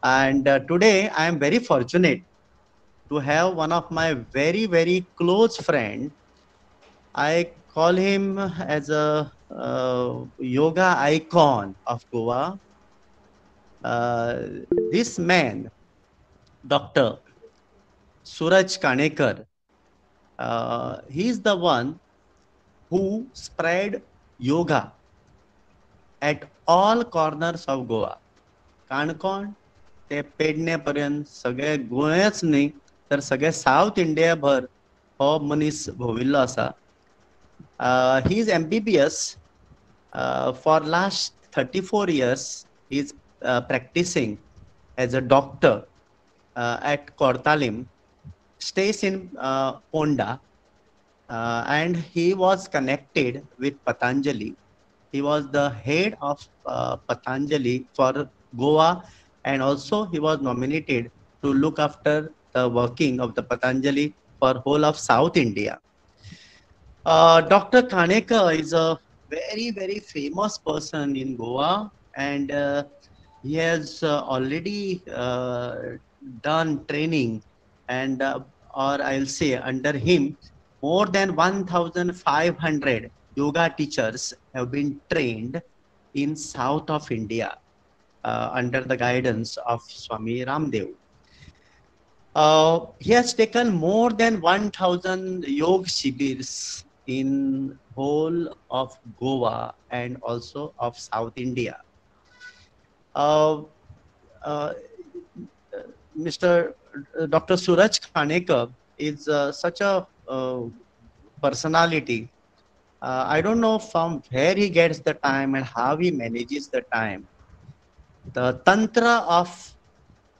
And today I am very fortunate to have one of my very, very close friend. I call him as a yoga icon of Goa. This man, Dr. Suraj Kanekar, he is the one who spread yoga at all corners of Goa. Canacona ते पेडणे पर्यंत सगळे गोंयच न्ही तर सगळे south India भर हो मनीस भोविल्लो आसा. He is MBBS. For last 34 years he is practicing as a doctor at Cortalim, stays in Ponda, and he was connected with Patanjali. He was the head of Patanjali for Goa, and also he was nominated to look after the working of the Patanjali for whole of South India. Dr. Kanekar is a very, very famous person in Goa, and he has already done training, and or I'll say under him, more than 1,500 yoga teachers have been trained in south of India under the guidance of Swami Ramdev. He has taken more than 1,000 yoga shibirs in whole of Goa and also of South India. Mr. Dr. Suraj Kanekar is such a personality. I don't know from where he gets the time and how he manages the time. The tantra of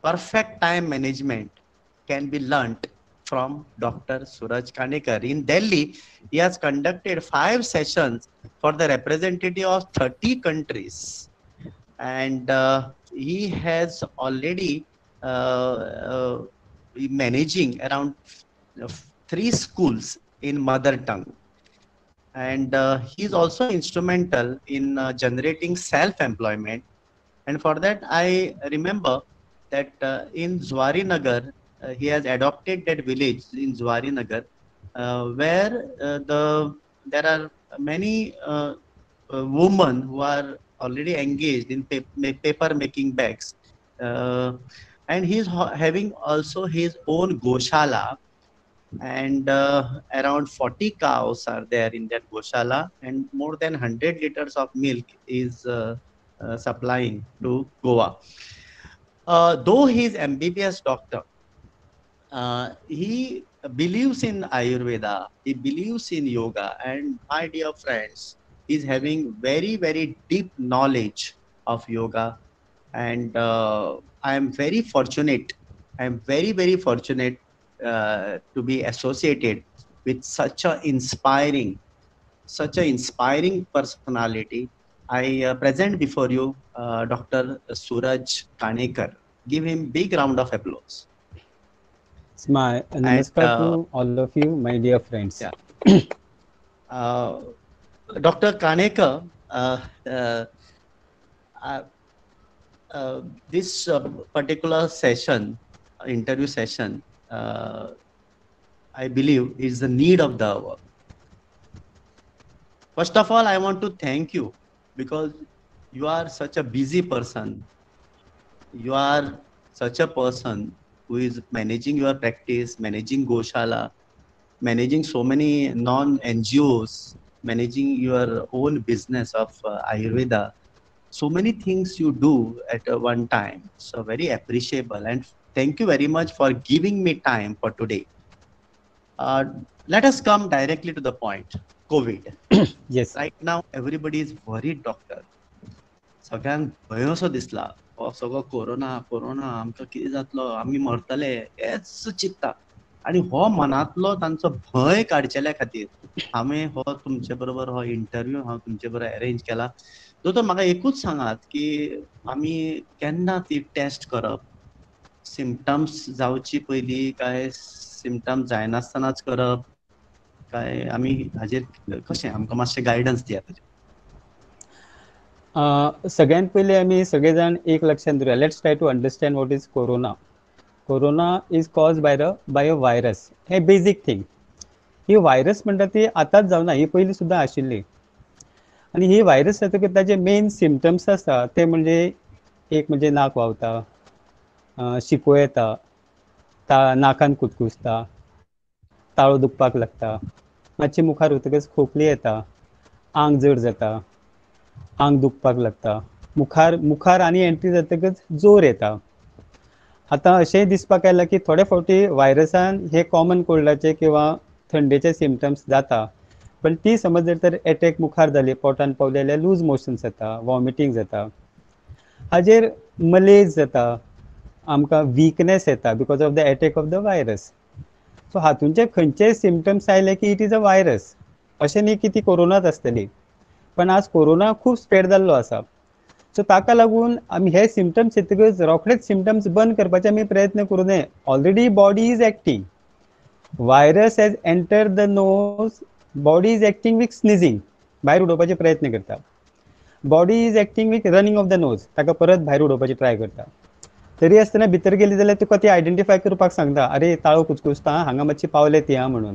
perfect time management can be learnt from Dr. Suraj Kanekar. In Delhi, he has conducted 5 sessions for the representative of 30 countries. And he has already managing around 3 schools in mother tongue. And he is also instrumental in generating self-employment. And for that, I remember that in Zuari Nagar, he has adopted that village in Zuari Nagar, where there are many women who are already engaged in paper making bags. And he is having also his own goshala, and around 40 cows are there in that goshala, and more than 100 liters of milk is supplying to Goa. Though he is MBBS doctor, he believes in Ayurveda, he believes in yoga, and my dear friends, he is having very, very deep knowledge of yoga. And I am very fortunate. I am very, very fortunate to be associated with such an inspiring personality. I present before you Dr. Suraj Kanekar. Give him big round of applause. It's my namaskar to all of you, my dear friends. Yeah. Dr. Kanekar, this particular session, interview session, I believe is the need of the hour. First of all, I want to thank you because you are such a busy person. You are such a person who is managing your practice, managing Goshala, managing so many non-NGOs, managing your own business of Ayurveda. So many things you do at one time. So very appreciable, and thank you very much for giving me time for today. Let us come directly to the point. COVID. Yes. Right now, everybody is worried, doctor. सगळ्यांक भंय असो दिसला, हो सगळो corona corona आमकां कितें जातलो, आमी मरतले, हेच चिंता. आनी हो मनांतलो तांचो भंय काडचेल्या खातीर हांवें हो तुमचे बरोबर हो इंटरव्यू हांव तुमचे बरोबर अरेंज केला. दोतोर, म्हाका एकूच सांगात की आमी केन्ना ती टेस्ट करप, सिमटम्स जावची पयलीं काय सिमटम्स जायनासतनाच करप, काय आमी हाजेर कशें आमकां मातशें गायडन्स दियात. सगळ्यात पयलीं आमी सगळे जाण एक लक्षांत दवरुया, let's try to understand what is corona. Corona is cause by a virus. हे बेजीक थिंग. ही व्हायरस म्हणटा ती आतांच जावना, ही पयलीं सुद्दां आशिल्ली. आनी ही व्हायरस जातकच ताजे मेन सिमटम्स आसा ते म्हणजे एक म्हणजे नाक व्हांवता, शिको येता, नाकान कुचकुचता, ताळो दुखपाक लागता, मातशी मुखार वतकच खोकली येता, आंग जड जाता, आंग दुखपाक लागता, मुखार मुखार आनी एंट्री जातकच जोर येता. आतां अशेंय दिसपाक आयलां की थोडे फावटी व्हायरसान हे कॉमन कोल्डाचे किंवा थंडेचे सिमटम्स जाता, पण ती समज जर तर एटॅक मुखार जाली, पोटान पावली जाल्यार लूज मोशन्स जाता, वॉमिटींग जाता, हाजेर मलेज जाता, आमकां विकनेस येता because of the attack of the virus. So हातूंचे खंयचेय सिमटम्स आयले की it is a virus, अशें न्ही की ती कोरोनाच आसतली. पण आज कोरोना खूब स्प्रेड जाल्लो आसा. सो ताका लागून आमी हे सिमटम्स येतकच रोखडेच सिमटम्स बंद करपाचे आमी प्रयत्न करूं नये. Already body is acting, virus has enter the nose, body is acting with sneezing, भायर उडोवपाचे प्रयत्न करता. Body is acting with running of the nose, ताका परत भायर उडोवपाची ट्राय करता. तरी आसतना भितर गेली जाल्यार तुका ती आयडेंटिफाय करपाक सांगता, अरे ताळो कुचकुचता, हांगा मातशी पावले ती हा म्हणून.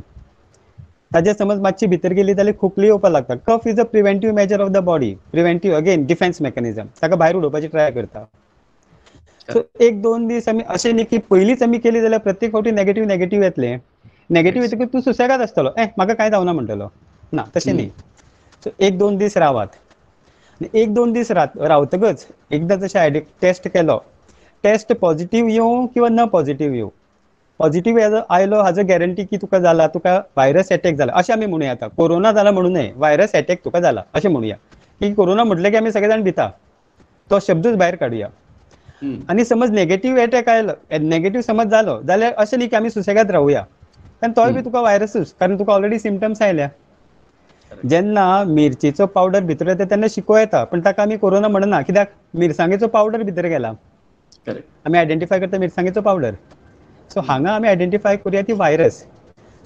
ताजे समज मातशी भितर गेली जाल्यार खोकली येवपाक लागता. Cough is a preventive measure of the body, preventive again defence mechanism, ताका भायर उडोवपाची ट्राय करता. सो एक दोन दीस आमी अशें न्ही की पयलींच आमी केली जाल्यार प्रत्येक फावटी नेगेटीव नेगेटीव येतलें. नेगेटीव येतकच तूं सुसेगाद आसतलो, ए म्हाका कांय जावना म्हणटलो, ना तशें न्ही. सो एक दोन दीस रावात, एक दोन दीस रावतकच एकदां जशें आयडी टेस्ट केलो, टेस्ट पॉझिटिव्ह येवं किंवा न पॉझिटिव्ह येवं, पॉझिटिव्ह आयलो हाजो गॅरंटी की तुका जाला, तुका व्हायरस एटॅक जाला अशें आमी म्हणुया. आतां कोरोना जाला म्हणू नये, व्हायरस एटॅक तुका जाला अशें म्हणुया. की कोरोना म्हटलें की आमी सगळे जाण भिता, तो शब्दूच भायर काडुया. आनी समज नेगेटीव्ह एटॅक आयलो, नेगेटीव्ह समज जालो जाल्यार अशें न्ही की आमी सुसेगाद रावुया, कारण तोय बी तुका व्हायरसूच, कारण तुका ऑलरेडी सिमटम्स आयल्या. जेन्ना मिरचीचो पावडर भितर येता तेन्ना शिको येता, पण ताका आमी कोरोना म्हणना, कित्याक मिरसांगेचो पावडर भितर गेला, आमी आयडेंटिफाय करता मिरसांगेचो पावडर. सो हांगा आमी आयडेंटिफाय करुया ती व्हायरस.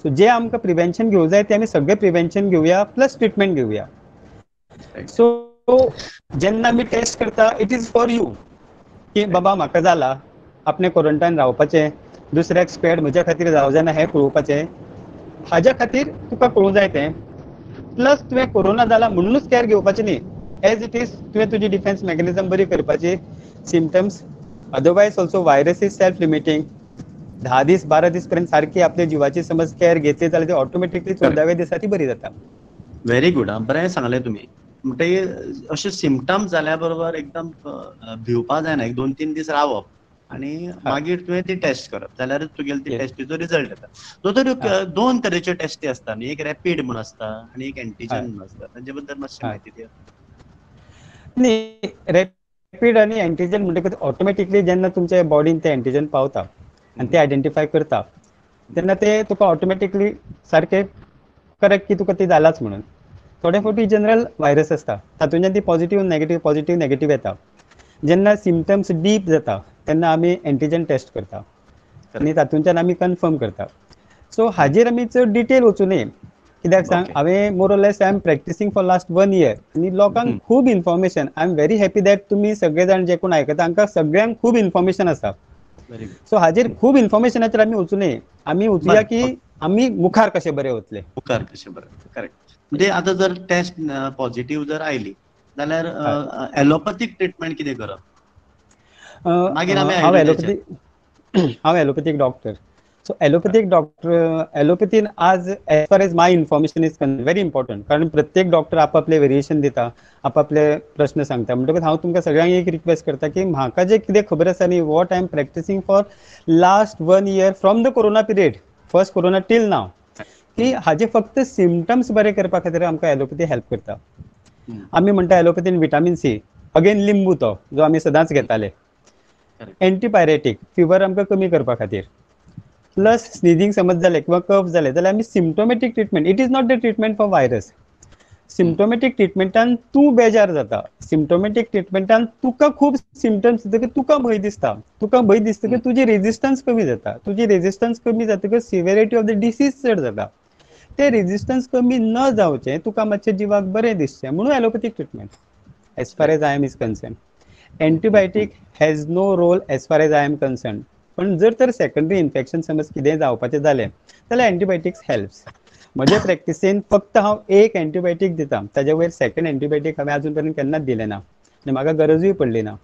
सो जे आमकां प्रिवेन्शन घेवं जाय ते आमी सगळे प्रिवेन्शन घेवया प्लस ट्रिटमेंट घेवया. सो जेन्ना आमी टेस्ट करता it is for you की बाबा म्हाका जाला, आपणे क्वॉरंटायन रावपाचें, दुसऱ्याक स्प्रेड म्हज्या खातीर जावं जायना हें पळोवपाचें, हाज्या खातीर तुका कळूंक जाय तें. प्लस तुवें कोरोना जाला म्हणूनच कॅर घेवपाचें न्ही, एज it is तुवें तुजी डिफेन्स मॅकॅनिजम बरी करपाची. Symptoms otherwise also virus is self limiting. 10 दीस 12 दीस पर्यंत सारकी आपल्या जिवाची समज कॅर घेतली जाल्यार ती ऑटोमॅटिकली 14व्या दिसा ती बरी जाता. व्हेरी गुड, बरें सांगलें तुमी. म्हणटगीर अशे सिमटम्स जाल्या बरोबर एकदम भिवपा जायना, एक 2-3 दीस रावप आनी मागीर तुवें ती टेस्ट करप, जाल्यार तुगेली ती टेस्टीचो रिजल्ट येता. दोतोर, दोन तरेच्यो टेस्टी आसता न्ही, एक रॅपीड म्हूण आसता आनी एक एंटीजन म्हूण आसता, तांचे बद्दल मातशी म्हायती दिया. न्ही, रॅपीड आनी एंटीजन म्हणटकच ऑटोमॅटिकली जेन्ना तुमच्या बॉडीन ते एंटीजन पावता आनी ते आयडेंटिफाय करता तेन्ना ते तुका ऑटोमॅटिकली सारकें करेक्ट की तुका ती जालाच म्हणून. थोडे फावटी जनरल व्हायरस आसता तातूंतल्यान ती पॉझिटिव्ह नेगेटीव्ह पॉझिटिव्ह नेगेटीव्ह येता. जेन्ना सिमटम्स डीप जाता तेन्ना आमी एंटीजन टेस्ट करता आनी तातूंतल्यान आमी कन्फर्म करता. सो हाजेर आमी चड डिटेल वचूं नये, कित्याक सांग, हांवें more or less I am practising for last 1 year आनी लोकांक खूब information. I am very happy that तुमी सगळे जाण जे कोण आयकता तांकां सगळ्यांक खूब इन्फॉर्मेशन आसा. सो हाजेर खूब इन्फॉर्मेशनाचेर आमी वचूं नये, आमी वचुया की आमी मुखार कशें बरें वतले, मुखार कशें बरें. करेक्ट. म्हणजे आतां जर टेस्ट पॉझिटिव्ह जर आयली जाल्यार एलोपॅथीक ट्रिटमेंट कितें करप? मागीर आमी हांव allopathic doctor. So allopathic doctor, एलोपॅथीन आज as far as my information is very important, कारण प्रत्येक डॉक्टर आपापले वेरिएशन दिता, आपापले प्रश्न सांगता. म्हणटकच हांव तुमकां सगळ्यांक एक रिक्वेस्ट करता की म्हाका जें कितें खबर आसा न्ही, what I am practising for last 1 year from the corona period, first corona till now, की हाजे फक्त सिमटम्स बरे करपा खातीर आमकां एलोपॅथी हेल्प करता. आमी म्हणटा एलोपॅथीन विटामीन सी, अगेन लिंबू तो जो आमी सदांच घेताले, एंटीपायरेटीक फिवर आमकां कमी करपा खातीर, प्लस स्निजींग समज जालें किंवा कफ जालें जाल्यार आमी symptomatic treatment, it is not the treatment for virus. Symptomatic ट्रिटमेंटान तूं बेजार जाता, सिमटोमॅटीक ट्रिटमेंटान तुका खूब सिमटम्स जातकीर तुका भंय दिसता, तुका भंय दिसतकीर तुजी रेजिस्टन्स कमी जाता, तुजी रेजिस्टन्स कमी जातकीर सिवियरिटी ऑफ the disease चड जाता. ते रेजिस्टन्स कमी न जावचें, तुका मातशें जिवाक बरें दिसचें म्हणून allopathic treatment. As far as I am is concern. Antibiotic has no role as far as I am concern. पण जर तर सेकंडरी इन्फेक्शन समज कितेंय जावपाचें जालें जाल्यार एंटीबायोटिक्स हेल्प्स. म्हज्या प्रॅक्टिसेन फक्त हांव एक एंटीबायोटीक दिता, ताज्या वयर सेकंड एंटीबायोटीक हांवें आजून पर्यंत केन्नाच दिलें ना आनी म्हाका गरजूय पडली ना.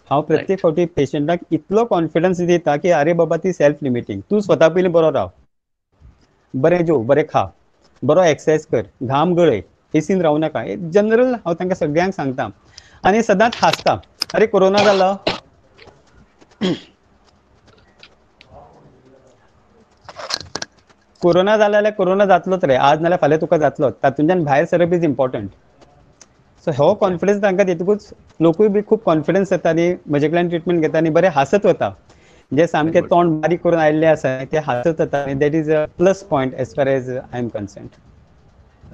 हांव प्रत्येक फावटी पेशंटाक इतलो कॉन्फिडन्स दिता की अरे बाबा ती सेल्फ लिमिटींग, तूं स्वता पयलीं बरो राव, बरें जेव, बरें खा, बरो एक्सरसायज कर, घाम गळय, एसीन रावूं नाका. जनरल हांव तांकां सगळ्यांक सांगता आनी सदांच हांसता, अरे कोरोना जाला, कोरोना जाला जाल्यार कोरोना जातलोच रे, आज नाल्यार फाल्यां तुका जातलो, तातूंतल्यान भायर सरप is important. सो हो कॉन्फिडन्स तांकां दितकूच लोकूय बी खूब कॉन्फिडन्स येता आनी म्हजे कडल्यान ट्रिटमेंट घेता आनी बरे हांसत वता. जे सामके तोंड बारीक करून आयिल्ले आसा ते हांसत वता आनी that is a plus point as far as I am concerned.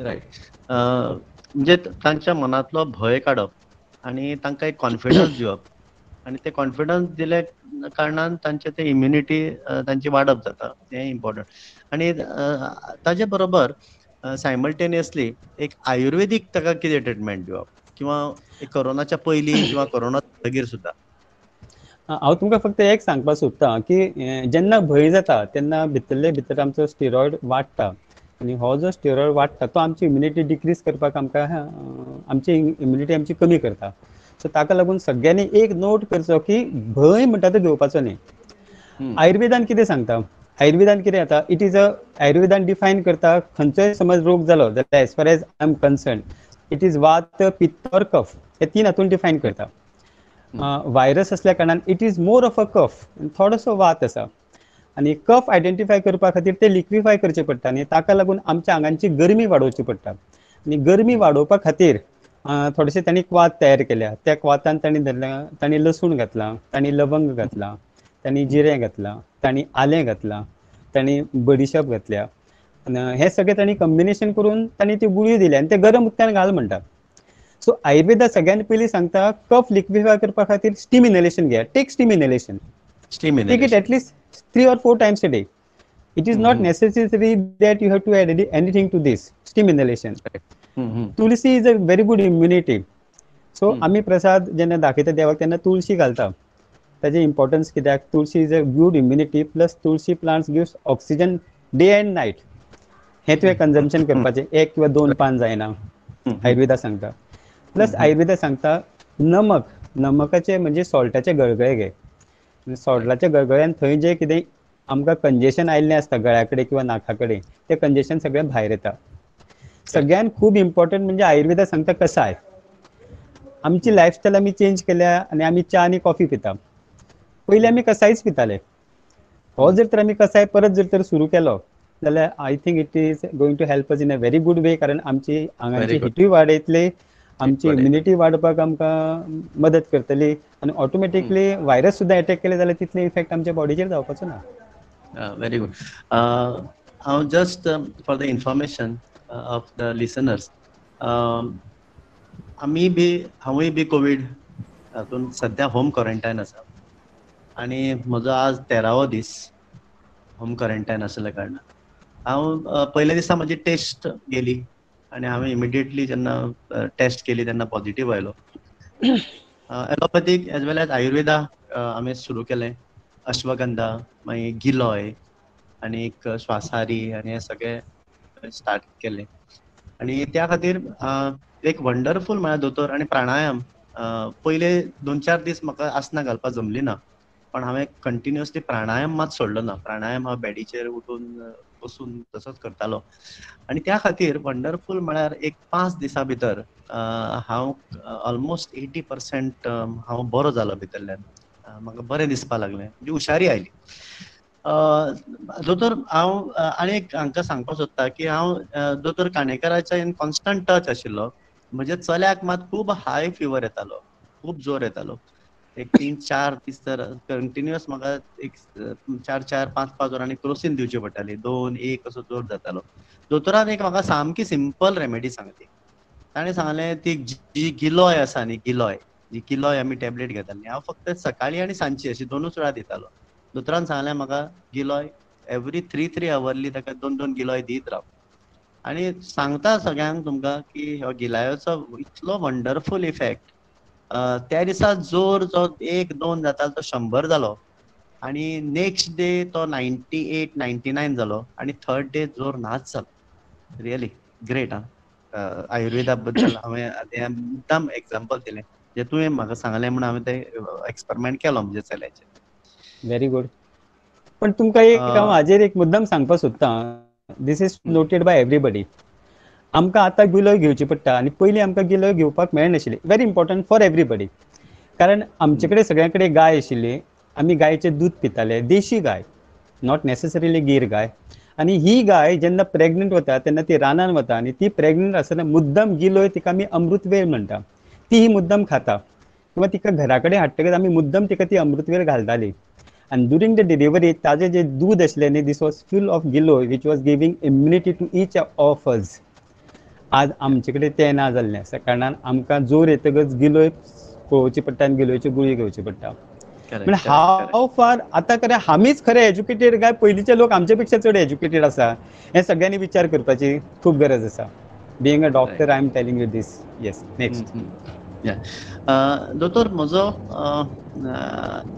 Right. म्हणजे तांच्या मनांतलो भंय काडप आनी तांकां एक कॉन्फिडन्स दिवप आनी ते कॉन्फिडन्स दिले कारणान तांचे ते इम्युनिटी तांची वाडप जाता, हें इम्पॉर्टंट. आनी ताजे बरोबर सायमल्टेनियसली एक आयुर्वेदीक ताका कितें ट्रिटमेंट दिवप किंवा कोरोनाच्या पयलीं किंवा कोरोना जातकीर सुद्दां. हांव तुमकां फक्त एक सांगपाक सोदता की जेन्ना भंय जाता तेन्ना भितरले भितर आमचो स्टिरॉयड वाडटा आनी हो जो स्टिरॉयड वाडटा तो आमची इम्युनिटी डिक्रीज करपाक आमकां आमची इम्युनिटी आमची कमी करता. सो ताका लागून सगळ्यांनी एक नोट करचो की भंय म्हणटा तो घेवपाचो न्ही. आयुर्वेदान कितें सांगता, आयुर्वेदान कितें जाता, it is a आयुर्वेदान डिफायन करता खंयचोय समज रोग जालो जाल्यार as far as I am concern it is vata, pitta or kapha, हे तीन हातून डिफायन करता. व्हायरस असल्या कारणान it is more of a kapha, थोडोसो वात आसा आनी कफ आयडेंटिफाय करपा खातीर ते लिक्विफाय करचे पडटा आनी ताका लागून आमच्या आंगांची गरमी वाडोवची पडटा आनी गरमी वाडोवपा खातीर थोडेशे तांणी क्वात तयार केल्या. त्या क्वातान तांणी धरल्या, तांणी लसूण घातला, तांणी लवंग घातला, तांणी जिरें घातलां, तांणी आलें घातलां, तांणी बडिशेप घातल्या, हे सगळें तांणी कॉम्बिनेशन करून तांणी त्यो गुळयो दिल्या आनी ते गरम उदकान घाल म्हणटा. सो आयुर्वेदा सगळ्यान पयलीं सांगता कफ लिक्विफाय करपा खातीर स्टीम इनहेलेशन घेया. Take steam inhalation, take it at least 3 or 4 times a day. It is not necessary that you have to add anything to this steam inhalation. Tulsi is a very good immunity. So आमी प्रसाद जेन्ना दाखयता देवाक तेन्ना तुळशी घालता. ताजें importance कित्याक, tulsi is a good immunity plus tulsi plants gives oxygen day and night. हें तुवें कन्जम्पशन करपाचें, एक किंवा दोन पान जायना आयुर्वेदा सांगता. प्लस आयुर्वेदा सांगता नमक, नमकाचे म्हणजे सॉल्टाचे गळगळे घे. सॉल्टाच्या गळगळ्यान थंय जें कितें आमकां कंजेशन आयिल्लें आसता गळ्या कडेन किंवा नाका कडेन तें कंजेशन सगळें भायर येता. सगळ्यान खूब इम्पॉर्टंट म्हणजे आयुर्वेदा सांगता कसाय. आमची लायफस्टायल आमी चेंज केल्या आनी आमी च्या आनी कॉफी पिता. पयलीं आमी कसायच पिताले. हो जर तर आमी कसाय परत जर तर सुरू केलो जाल्यार I think it is going to help us in a very good way. कारण आमची आंगाची हिटूय वाडयतली, आमची इम्युनिटी वाडपाक आमकां मदत करतली आनी ऑटोमॅटिकली व्हायरस सुद्दां एटॅक केले जाल्यार तितले इफेक्ट आमच्या बॉडीचेर जावपाचो ना. Very good. हांव just for the information of the listeners, आमी बी हांवूय बी कोवीड हातून सद्या होम क्वॉरंटायन आसा आनी म्हजो आज 13वो दीस होम क्वॉरंटायन आशिल्ल्या कारणान हांव पयल्या दिसा म्हजी टेस्ट गेली आनी हांवें इमिडिएटली जेन्ना टेस्ट केली तेन्ना पॉझिटिव्ह आयलो. Allopathic as well as Ayurveda हांवें सुरू केलें. अश्वगंधा, मागीर गिलोय आनी एक श्वासारी आनी हें सगळें स्टार्ट केलें आनी त्या खातीर एक वंडरफूल म्हळ्यार दोतोर आनी प्राणायाम. पयले 2-4 दीस म्हाका आसनां घालपाक जमली ना, पण हांवें कंटिन्युअसली प्राणायाम मात सोडलो ना. प्राणायाम हांव बेडीचेर उठून बसून तसोच करतालो आनी त्या खातीर वंडरफूल म्हळ्यार एक 5 दिसां भितर हांव ऑलमोस्ट 80% हांव बरो जालो भितरल्यान. म्हाका बरें दिसपाक लागलें, म्हणजे हुशारी आयली. दोतोर हांव आनी एक हांकां सांगपाक सोदता की हांव दोतोर काणेकराच्या इन कॉन्स्टंट टच आशिल्लो. म्हज्या चल्याक मात खूब हाय फिवर येतालो, खूब जोर येतालो. एक 3-4 दीस तर कंटिन्युअस म्हाका एक 4-4, 5-5 वरांनी क्रोसीन दिवची पडटाली, 2-1 असो जोर जातालो. दोतोरान एक म्हाका सामकी सिंपल रेमेडी सांगली. ताणें सांगलें ती जी गिलोय आसा न्ही, गिलोय, जी गिलोय आमी टॅबलेट घेताली, हांव फक्त सकाळी आनी सांजची अशी 2च वेळा दितालो. दोतोरान सांगलें म्हाका गिलोय एवरी 3-3 आवरली ताका 2-2 गिलोय दीत राव. आनी सांगता सगळ्यांक तुमकां की हो गिलायोचो इतलो वंडरफूल इफेक्ट. त्या दिसा जोर जो 1-2 जाता तो 100 जालो आनी नेक्स्ट डे तो 98, 99 जालो आनी थर्ड डे जोर नाच जालो. Really great. हा, आयुर्वेदा बद्दल हांवें मुद्दाम एग्जाम्पल दिलें जे तुवें म्हाका सांगलें म्हणून हांवें ते एक्सपेरिमेंट केलो म्हज्या चल्याचेर. Very good. पण तुमकां एक हांव हाजेर एक मुद्दाम सांगपाक सोदतां, this is noted by everybody. आमकां आतां गिलोय घेवची पडटा आनी पयलीं आमकां गिलोय घेवपाक मेळनाशिल्ली. व्हेरी इम्पॉर्टंट फॉर एवरीबडी, कारण आमचे कडेन सगळ्यां कडेन गाय आशिल्ली, आमी गायचें दूद पिताले, देशी गाय, not necessarily Gir गाय. आनी ही गाय जेन्ना प्रेग्नंट वता तेन्ना ती रानान वता आनी ती प्रेग्नंट आसतना मुद्दम गिलोय तिका आमी अमृतवेल म्हणटा, ती ही मुद्दम खाता किंवा तिका घरा कडेन हाडटकच आमी मुद्दम तिका ती अमृतवेल घालताली. आनी ड्युरींग the delivery ताजें जें दूद आसलें न्ही, this was full of giloy which was giving immunity to each of us. आज आमचे कडेन तें ना जाल्लें आसा, कारणान आमकां जोर येतकच गिलोय पळोवची पडटा आनी गिलोयची गुळी घेवची पडटा. म्हणजे हाव फार आतां खरें आमीच खरें एज्युकेटेड काय पयलींचे लोक आमचे पेक्षा चड एज्युकेटेड आसा हें सगळ्यांनी विचार करपाची खूब गरज आसा. Being a doctor I am telling you this. Yes, next. दोतोर, म्हजो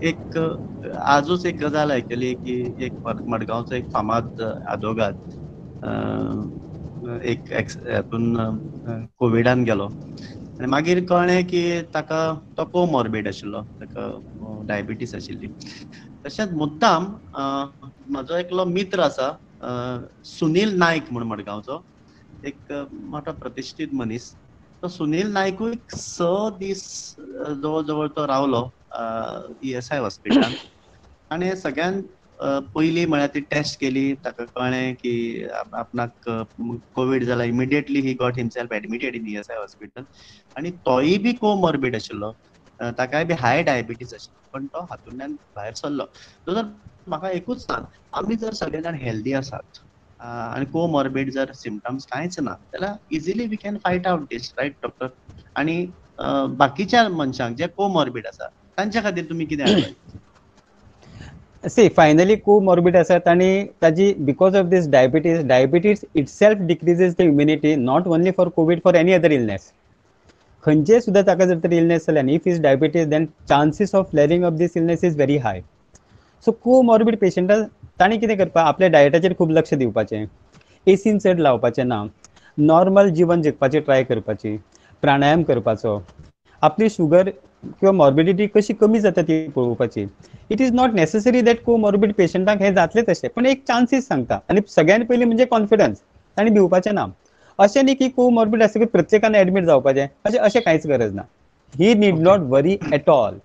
एक आजूच एक गजाल आयकली की एक मडगांवचो एक फामाद आदोगाद एक हातून कोविडान गेलो आनी मागीर कळ्ळें की ताका तो कोमॉर्बीड आशिल्लो, ताका डायबिटीस आशिल्ली. तशेंच मुद्दाम म्हजो एकलो मित्र आसा सुनील नायक म्हूण, मडगांवचो एक मोठो प्रतिश्ठीत मनीस. तो सुनील नायकूय 6 दीस जवळ जवळ तो रावलो ESI हॉस्पिटलान आनी सगळ्यान पयली म्हळ्यार ती टेस्ट केली, ताका कळ्ळें की आपणाक कोवीड जाला. Immediately he got himself admitted in ESI hospital आनी तोय बी कोमॉर्बीड आशिल्लो, ताकाय बी हाय डायबिटीज आशिल्लो, पण तो हातूंतल्यान भायर सरलो. दोतोर, म्हाका एकूच सांग, आमी जर सगळे जाण हेल्दी आसात आनी कोमॉर्बीड जर सिमटम्स कांयच ना जाल्यार easily we can fight out this, right doctor? आनी बाकीच्या मनशांक जे कोमॉर्बीड आसा तांच्या खातीर तुमी कितें advice? See, finally comorbid आसात आनी ताजी because of this diabetes, diabetes itself decreases the immunity not only for COVID, for any other illness. खंयचेय सुद्दां ताका जर तर इलनेस जालें आनी if is diabetes then chances of flaring of this illness is very high. So comorbid पेशंटाक ताणें कितें करपाक, आपल्या डायटाचेर खूब लक्ष दिवपाचें, एसीन चड लावपाचें ना, नॉर्मल जिवन जगपाचें ट्राय करपाची, प्राणायाम करपाचो, आपली शुगर किंवा मॉर्बिडिटी कशी कमी जाता ती पळोवपाची. It is not necessary that comorbid पेशंटाक हें जातलें तशें, पण एक चान्सीस सांगता. आनी सगळ्यान पयलीं म्हणजे कॉन्फिडन्स, ताणें भिवपाचें ना. अशें न्ही की कोमॉर्बिड आसा की प्रत्येकान एडमीट जावपाचें, अशें अशें कांयच गरज ना. He need not worry at all,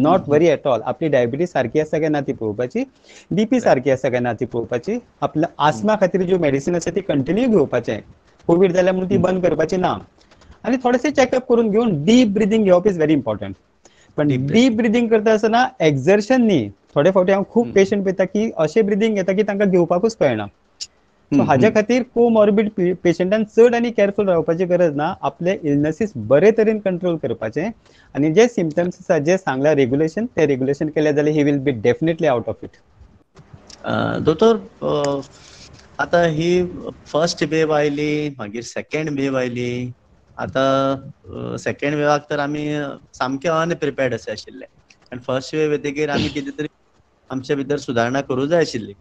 not worry at all. आपली डायबिटीज सारकी आसा काय ना ती पळोवपाची, बीपी सारकी आसा काय ना ती पळोवपाची, आपल्या आस्मा खातीर ज्यो मेडिसिन आसा ती कंटिन्यू घेवपाचें, कोवीड जाल्यार म्हणून ती बंद करपाची ना. आनी थोडेशें चॅकअप करून घेवन डीप ब्रिदींग घेवप is very important. पण डीप ब्रिदींग करता आसतना एक्झर्शन न्ही. थोडे फावटी हांव खूब पेशंट पळयता की अशें ब्रिदींग घेता की तांकां घेवपाकूच कळना. सो हाज्या खातीर कोमॉर्बिड पेशंटान चड आनी केअरफूल रावपाची गरज ना. आपले इलनेसीस बरे तरेन कंट्रोल करपाचे आनी जे सिमटम्स आसा जे सांगला रेगुलेशन, ते रेगुलेशन केले जाल्यार he will be definitely out of it. दोतोर, आतां ही फर्स्ट वेव आयली, मागीर सेकंड वेव आयली. आतां सेकंड वेवाक तर आमी सामके अनप्रिपेर्ड अशे आशिल्ले आनी फर्स्ट वेव येतकीर आमी कितें तरी आमच्या भितर सुदारणा करूं जाय आशिल्ली.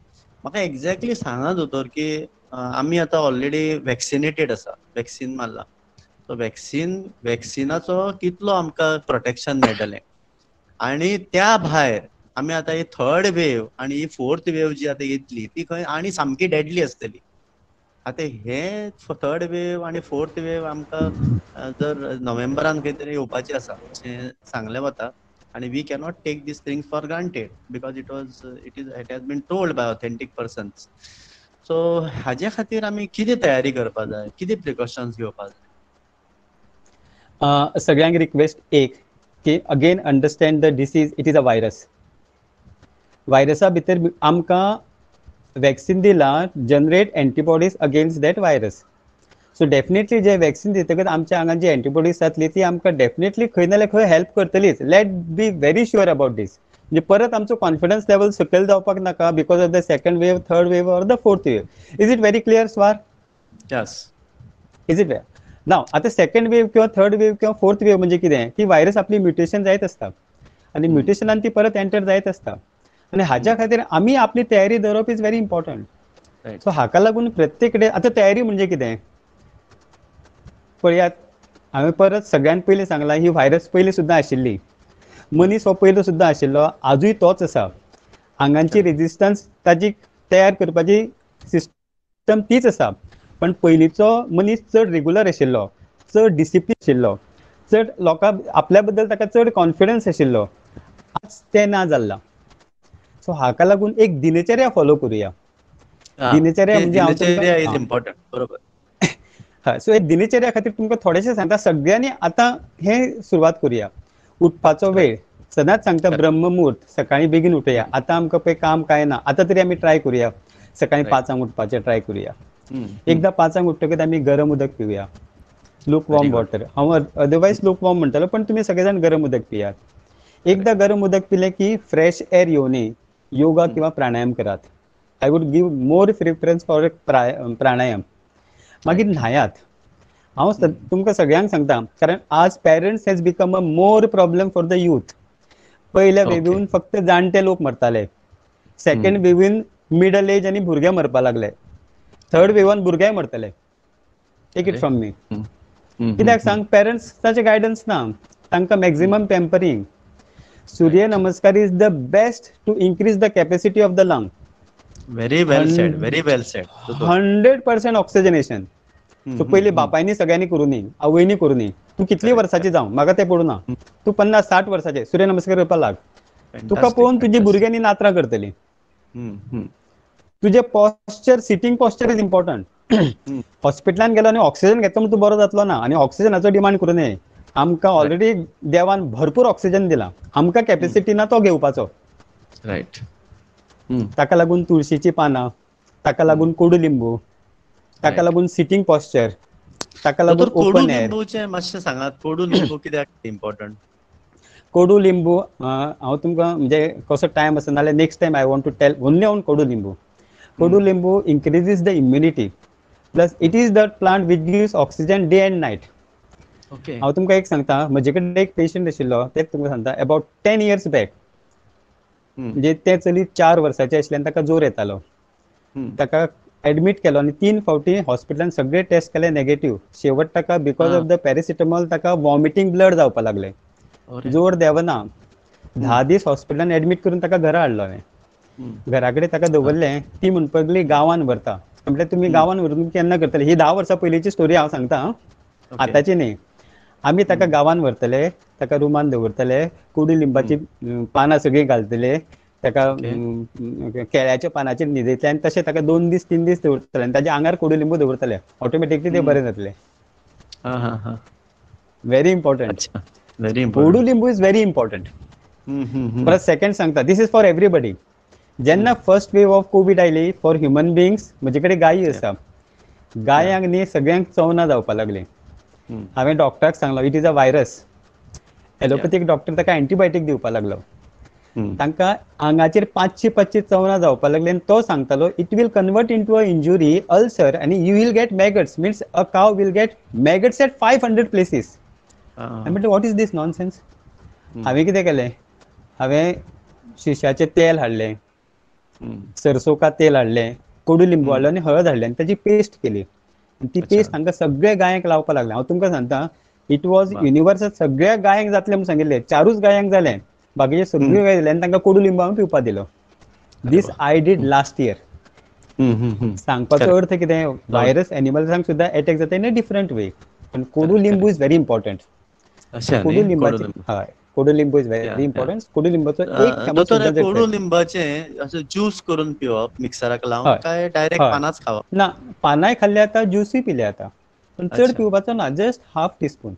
म्हाका एक्झॅक्टली सांगा दोतोर की आमी आतां ऑलरेडी वॅक्सिनेटेड आसा, वॅक्सिन मारला, सो वॅक्सिनाचो कितलो आमकां प्रोटेक्शन मेळटलें आनी त्या भायर आमी आतां ही थर्ड वेव आनी ही फोर्थ वेव जी आतां येतली ती खंय आनी सामकी डेडली आसतली. आतां हे थर्ड वेव आनी फोर्थ वेव आमकां जर नोव्हेंबरान खंय तरी येवपाची आसा अशें सांगलें वता आनी we cannot take these things for granted because it has been told by authentic persons. So हाजे खातीर आमी कितें तयारी करपा जाय, कितें प्रिकॉशन्स घेवपा जाय? सगळ्यांक रिक्वेस्ट एक की again understand the disease, it is a virus. व्हायरसा भितर आमकां वॅक्सिन दिला generate antibodies against that virus. So definitely J vaccine दितकच आमच्या आंगान जी एंटीबॉडीज जातली ती आमकां डेफिनेटली खंय ना जाल्यार खंय help करतलीच. Let be very sure about this. म्हणजे परत आमचो कॉन्फिडन्स लेवल सकयल जावपाक नाका because of the second wave, third wave or the fourth wave. Is it very clear स्वार? Yes. Is it? Now आतां सेकंड वेव किंवा थर्ड वेव किंवा फोर्थ वेव म्हणजे कितें की व्हायरस आपली म्युटेशन जायत आसता आनी म्युटेशनान ती परत एंटर जायत आसता आनी हाज्या खातीर आमी आपली तयारी दवरप is very important. सो हाका लागून प्रत्येक कडेन आतां तयारी म्हणजे कितें पळयात, हांवें परत सगळ्यान पयलीं सांगलां, ही व्हायरस पयलीं सुद्दां आशिल्ली, मनीस हो पयलो सुद्दां आशिल्लो, आजूय तोच आसा. आंगांची रेजिस्टन्स ताजी तयार करपाची सिस्टम तीच आसा, पण पयलींचो मनीस चड रेगुलर आशिल्लो, चड डिसिप्लीन आशिल्लो, चड लोकां आपल्या बद्दल ताका चड कॉन्फिडन्स आशिल्लो. आज तें ना जाल्लां. सो हाका लागून एक दिनचर्या फॉलो करुया. दिनचर्या म्हणजे is important. बरोबर. हय. सो एक दिनचर्या खातीर तुमकां थोडेशें सांगता, सगळ्यांनी आतां हें सुरवात करुया. उठपाचो वेळ सदांच सांगता, ब्रह्ममुहूर्त, सकाळीं बेगीन उठया. आतां आमकां पळय काम कांय ना, आतां तरी आमी ट्राय करुया सकाळीं 5 उठपाचें ट्राय करुया. एकदां 5 उठटकच आमी गरम उदक पिवया, लूक वॉर्म वॉटर. हांव अदरवायज लूक वॉर्म म्हणटालो, पण तुमी सगळे जाण गरम उदक पियात. एकदां गरम उदक पिलें की फ्रेश एअर येवनी योगा किंवा प्राणायाम करात. I would give more preference for pranayama. मागीर न्हायात. हांव तुमकां सगळ्यांक सांगता, कारण आज parents has become a more problem for the youth. पयल्या वेवीन फक्त जाणटे लोक मरताले, सेकंड वेवीन मिडल एज आनी भुरगे मरपाक लागले, third Viviana भुरगेय मरतले. Take it from me. कित्याक सांग, पेरंट्साचें गायडन्स ना, तांकां maximum pampering. Surya Namaskar is the best to increase the capacity of the lung. Very well said, very well said. 100% oxygenation. So पयलीं बापायनी सगळ्यांनी करूं न्ही, आवयनी करूं न्ही. तूं कितली वर्साची जावं म्हाका तें पडूं ना, तूं 50-60 वर्साचे सूर्य नमस्कार करपाक लाग. तुका पळोवन तुजी भुरग्यांनी नातरां करतली. तुजें posture, sitting posture is important. हॉस्पिटलान गेलो आनी ऑक्सिजन घेतलो म्हण तूं बरो जातलो ना, आनी ऑक्सिजनाचो डिमांड करूं नये. आमकां ऑलरेडी देवान भरपूर ऑक्सिजन दिला, आमकां कॅपेसिटी ना तो घेवपाचो. रायट. ताका लागून तुळशीची पानां, ताका लागून कोडू लिंबू, ताका लागून सिटींग पॉश्चर, ताका लागून ओपन एअर. कोडू मातशें सांगात, कोडू लिंबू कित्याक इम्पॉर्टंट? कोडू लिंबू हांव तुमकां म्हणजे कसो टायम आसा नाल्यार next time I want to tell only on kodu limbu. Kodu limbu increases the immunity, plus it is the plant which gives oxygen day and night. हांव तुमकां एक सांगता, म्हजे कडेन एक पेशंट आशिल्लो, तेच तुमकां सांगता, अबाउट 10 years back. म्हणजे तें चली 4 वर्साचें आशिल्लें आनी ताका जोर येतालो. ताका एडमीट केलो आनी 3 फावटी हॉस्पिटलान सगळे टेस्ट केले नेगेटीव. शेवट ताका because of the paracetamol ताका वॉमिटींग ब्लड जावपाक लागलें, जोर देंवना. 10 दीस हॉस्पिटलान एडमीट करून ताका घरा हाडलो हांवें. घरा कडेन ताका दवरलें. ती म्हणपाक लागली गांवान व्हरता. म्हटल्यार तुमी गांवान व्हरून केन्ना करतले? ही 10 वर्सां पयलींची स्टोरी हांव सांगता, आतांची न्ही. आमी ताका गांवान व्हरतले, ताका रुमान दवरतले, कोडू लिंबाची पानां सगळीं घालतले, ताका केळ्याच्या पानाचेर न्हिदयतले आनी तशें ताका 2 दीस 3 दीस दवरतले आनी ताच्या आंगार कोडू लिंबू दवरतले. ऑटोमॅटिकली ते बरें जातले. Very important. कोडू लिंबू is very important. परत सेकंड सांगता, this is for everybody. जेन्ना फर्स्ट वेव ऑफ कोवीड आयली फॉर ह्युमन बिंग्स, म्हजे कडेन गायी आसा, गायांक न्ही सगळ्यांक चवना जावपाक लागली. हांवें डॉक्टराक सांगलो it is a virus. Allopathic doctor ताका एंटीबायोटीक दिवपाक लागलो. तांकां आंगाचेर 500-500 चवना जावपाक लागले आनी तो सांगतालो it will convert into a injury, ulcer, आनी you will get maggots, means a cow will get maggots at 500 places. म्हटलें what is this nonsense. हांवें कितें केलें, हांवें शिश्याचें तेल हाडलें, सरसों का तेल हाडलें, कोडू लिंबू हाडलो आनी हळद हाडलें आनी ताची पेस्ट केली. ती पेस्ट हांकां सगळ्या गायांक लावपाक लागले. हांव तुमकां सांगता, it was universal. सगळ्या गायांक जातलें म्हूण सांगिल्लें, 4 गायांक जालें, बाकीचे सगळ्यो गाय जाले आनी तांकां कोडू लिंबू हांवें पिवपाक दिलो. This I did last year. सांगपाचो अर्थ कितें, व्हायरस एनिमल्सांक सुद्दां एटॅक जाता इन अ डिफरंट वे, पण कोडू लिंबू is very important. कोडू लिंबाचे, हय, कोडू लिंबू is very important. कोडू लिंबाचो एक कोडू लिंबाचे ज्यूस करून पिवप मिक्सराक लावन काय डायरेक्ट पानांच खावप? ना, पानांय खाल्ले जाता, ज्यूसूय पिले जाता, पण चड पिवपाचो ना, जस्ट हाफ टीस्पून.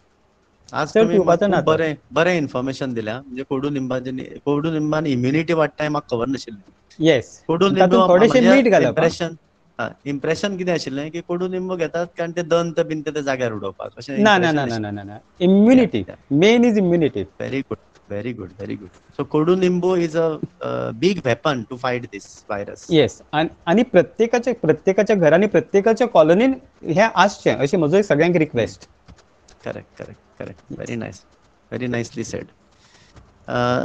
आज चड पिवपाचो ना. बरें बरें इन्फॉर्मेशन दिल्या. म्हणजे कोडू लिंबाचे, कोडू लिंबान इम्युनिटी वाडटा म्हाका खबर नाशिल्ली. येस, कोडू लिंबू थोडेशें मीठ घालप. इम्प्रेशन कितें आशिल्लें की कोडू लिंबू घेतात कारण ते दंत बीन ते जाग्यार उडोवपाक अशें. ना ना ना ना ना, immunity main is immunity. Very good, very good, very good. So कोडू लिंबू is a big weapon to fight this virus. Yes, आनी प्रत्येकाच्या प्रत्येकाच्या घरांनी प्रत्येकाच्या कॉलनीन हें आसचें अशें म्हजो सगळ्यांक request. Correct, correct, correct. Very nice, very nicely said.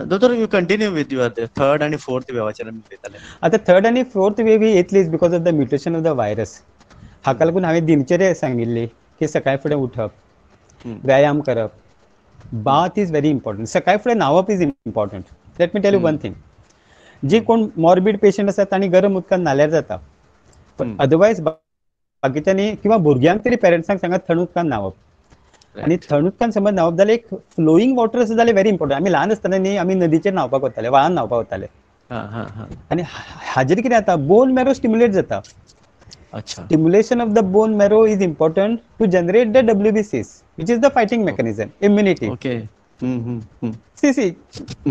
दोतोर, you continue with your third आनी फोर्थ वेवाचेर आमी उलयताले. आतां थर्ड आनी फोर्थ वेव ही येतलीच because of the mutation of the virus. हाका लागून हांवें दिनचर्या सांगिल्ली की सकाळी फुडें उठप, व्यायाम करप, बाथ is very important, सकाळी फुडें न्हांवप is important. Let me tell you one thing, जे कोण मॉर्बीड पेशंट आसा तांणी गरम उदकान न्हाल्यार जाता, पण अदरवायज बाकीच्यांनी किंवा भुरग्यांक तरी पेरंट्सांक सांगात थंड उदकान न्हांवप. आनी थंड उदकान समज न्हांवप जाल्यार एक फ्लोईंग वॉटर आसा जाल्यार व्हेरी इम्पॉर्टंट. आमी ल्हान आसतना न्ही आमी नदीचेर न्हांवपाक वताले, व्हाळान न्हांवपाक वताले, आनी हाजेर कितें जाता, बोन मॅरो स्टिम्युलेट जाता. Stimulation of the bone marrow is important to generate the WBCs, which is the fighting mechanism, immunity. Okay. See, see,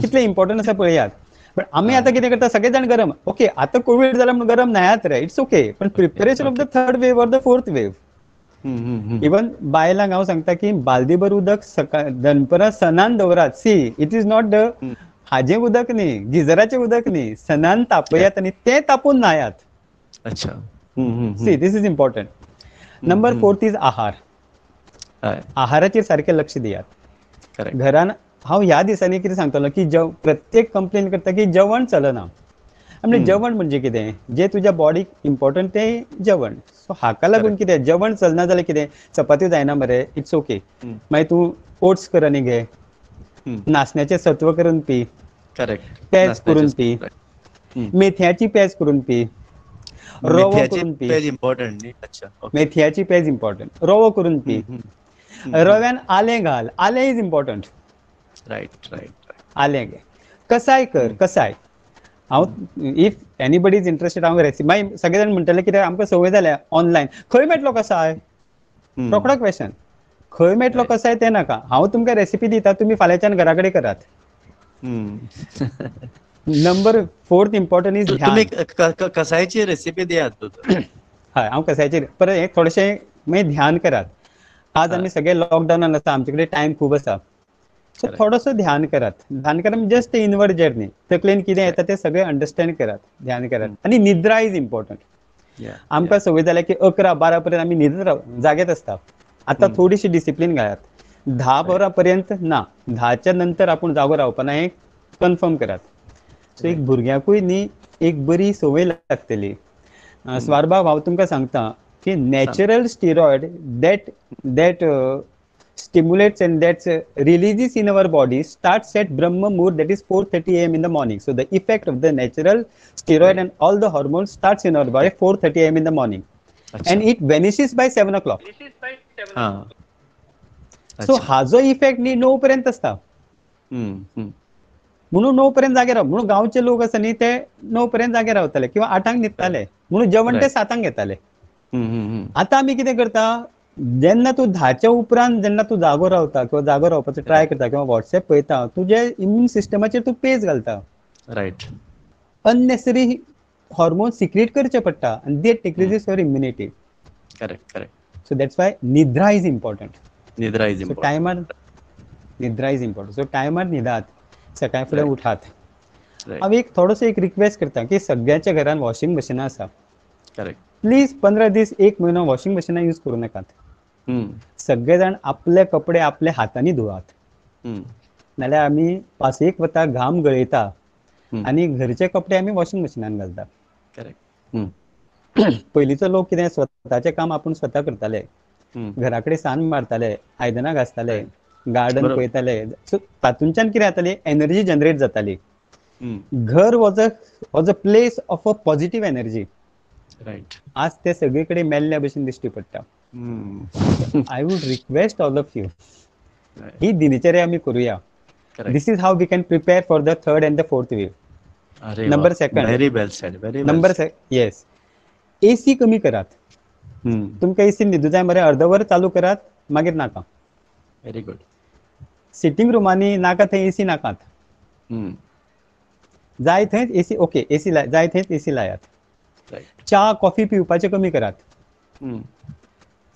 कितले इम्पॉर्टंट आसा पळयात. पण आमी आतां कितें करता, सगळे जाण गरम. ओके, आतां कोवीड जाला म्हणून गरम न्हायात रे, it's okay, पण preparation of the third wave or the fourth wave. Even बायलांक हांव सांगता की बालदीभर उदक सकाळ दनपरां सनान दवरात. See, it is not the हाजें उदक न्ही, गिजराचें उदक न्ही, सनान तापयात आनी तें तापोवन न्हायात. अच्छा. See, this is important. Number fourth is आहार. आहाराचेर सारकें लक्ष दियात. घरान हांव ह्या दिसांनी कितें सांगतलो की प्रत्येक कंप्लेन करता की जेवण चलना. म्हणजे जेवण म्हणजे कितें, जें तुज्या बॉडीक इम्पॉर्टंट तें जेवण. सो हाका लागून कितें जेवण चलना जाल्यार कितें, चपात्यो जायना मरे, it's okay, मागीर तूं ओट्स कर आनी घे, नाचण्याचें सत्व करून पी, पेज करून पी, मेथयाची पेज करून पी, रवो करून पी. मेथयाची पेज इम्पॉर्टंट, रवो करून पी, रव्यान आलें घाल, आलें is important. Right right. आलें घे, कसाय कर, कसाय. हांव if anybody is interested हांव रेसिपी मागीर सगळे जाण म्हणटले कित्याक आमकां संवय जाल्या ऑनलायन खंय मेळटलो कसाय, रोकडो क्वेश्चन, खंय मेळटलो कसाय तें नाका, हांव तुमकां रेसिपी दिता, तुमी फाल्यांच्यान घरा कडेन करात. नंबर फोर्थ इम्पॉर्टंट is ध्यान. कसायची रेसिपी दियात. हय, हांव कसायची परत एक थोडेशें मागीर ध्यान करात. आज आमी सगळे लॉकडावनान आसा, आमचे कडेन टायम खूब आसा, सो थोडोसो ध्यान करात. ध्यान करात जस्ट इनवर्ड जर्नी, तकलेन कितें येता तें सगळें अंडरस्टँड करात, ध्यान करात. आनी निद्रा is important. आमकां संवय जाल्या की 11-12 पर्यंत आमी न्हिदत राव, जागेच आसता. आतां थोडीशी डिसिप्लीन घालात, 10 वरां पर्यंत ना, 10च्या नंतर आपूण जागो रावपा ना हें कन्फर्म करात. सो एक भुरग्यांकूय न्ही एक बरी संवय लागतली. स्वारबाब, हांव तुमकां सांगता की natural steroid that that stimulates and that releases in our body starts at Brahma Muhurt, that is 4:30 a.m. in the morning. So the effect of the natural steroid and all the hormones starts in our body 4:30 a.m. in the morning. Achha. And it vanishes by 7 o'clock. So हाजो effect न्ही 9 पर्यंत आसता, म्हणून 9 पर्यंत जागे राव. म्हणून गांवचे लोक आसा न्ही ते 9 पर्यंत जागे रावताले किंवा 8 न्हिदताले, म्हणून जेवण ते 7 घेताले. आतां आमी कितें करता, जेन्ना तूं 10च्या उपरांत जेन्ना तूं जागो रावता किंवा जागो रावपाचो ट्राय करता किंवा वॉट्सएप पळयता, तुज्या इम्यून सिस्टमाचेर तूं पेज घालता. रायट. अननेसेसरी हॉर्मोन सिक्रेट करचे पडटा आनी that decreases your immunity. Correct, correct. So that's why निद्रा is important. निद्रा is important. टायमार निद्रा is important. सो टायमार न्हिदात, सकाळी फुडें उठात. हांव एक थोडोसो एक रिक्वेस्ट करता की सगळ्यांच्या घरान वॉशिंग मशिनां आसा, करेक्ट, प्लीज 15 दीस 1 म्हयनो वॉशिंग मशिनां यूज करूं नाकात. सगळे जाण आपले कपडे आपल्या हातांनी धुवात, नाल्यार आमी पासयेक वता, घाम गळयता आनी घरचे कपडे आमी वॉशिंग मशिनान घालता. करेक्ट. पयलींचो लोक कितें स्वताचें काम आपूण स्वता करताले, घरा कडेन सान्न मारताले, आयदनां घासताले, गार्डन पळयताले. सो तातूंच्यान कितें जातालें, एनर्जी जनरेट जाताली. घर was a place of a positive energy. Right. आज ते सगळे कडेन मेल्ल्या भशेन दिश्टी पडटा. I would request all of you, ही दिनचर्या आमी करूया. This is how we can prepare for the third and the fourth wave. Number second, very well said, very number yes, AC कमी करात. तुमकां एसी न्हिदू जाय मरे, अर्द वर चालू करात, मागीर नाका. Very good. Sitting रुमांनी नाका थंय एसी नाकात, जाय थंयच एसी, ओके एसी जाय थंयच एसी लायात. च्या कॉफी पिवपाचें कमी करात.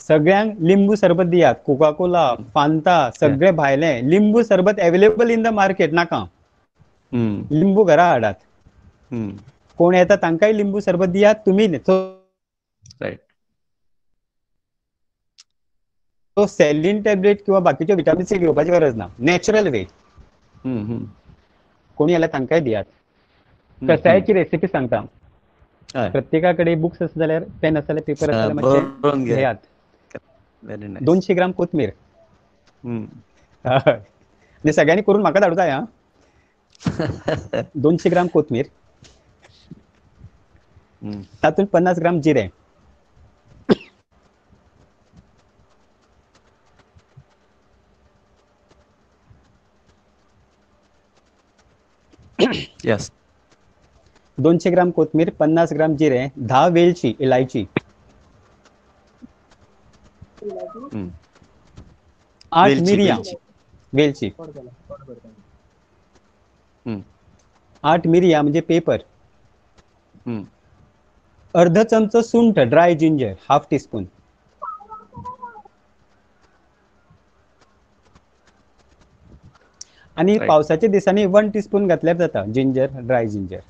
सगळ्यांक लिंबू सरबत दियात. कोका कोला, फांता, सगळे भायले लिंबू सरबत अवेलेबल इन the market नाका. लिंबू घरा हाडात. कोण येता तांकांय लिंबू सरबत दियात. तुमी तो सेलीन टॅबलेट किंवा बाकीच्यो विटामिन सी घेवपाची गरज ना. नॅचरल वे कोणी आल्यार तांकांय दियात. कसायाची रेसिपी सांगता. प्रत्येका कडेन बुक्स आसा जाल्यार, पेन आसा जाल्यार, पेपर आसा जाल्यार मातशें घेयात. 200 ग्राम कोथमीर. सगळ्यांनी करून म्हाका धाडूं जाय. हा, 200 ग्राम कोथमीर, तातूंत 50 ग्राम जिरें, यस, 200 ग्राम कोथमीर, 50 ग्राम जिरें, 10 वेलची इलायची, 8 मिरयां वेलची, 8 मिरयां म्हणजे पेपर, अर्ध चमचो सुंठ ड्राय जिंजर, हाफ टीस्पून, आनी पावसाच्या दिसांनी 1 टीस्पून घातल्यार जाता जिंजर, ड्राय जिंजर.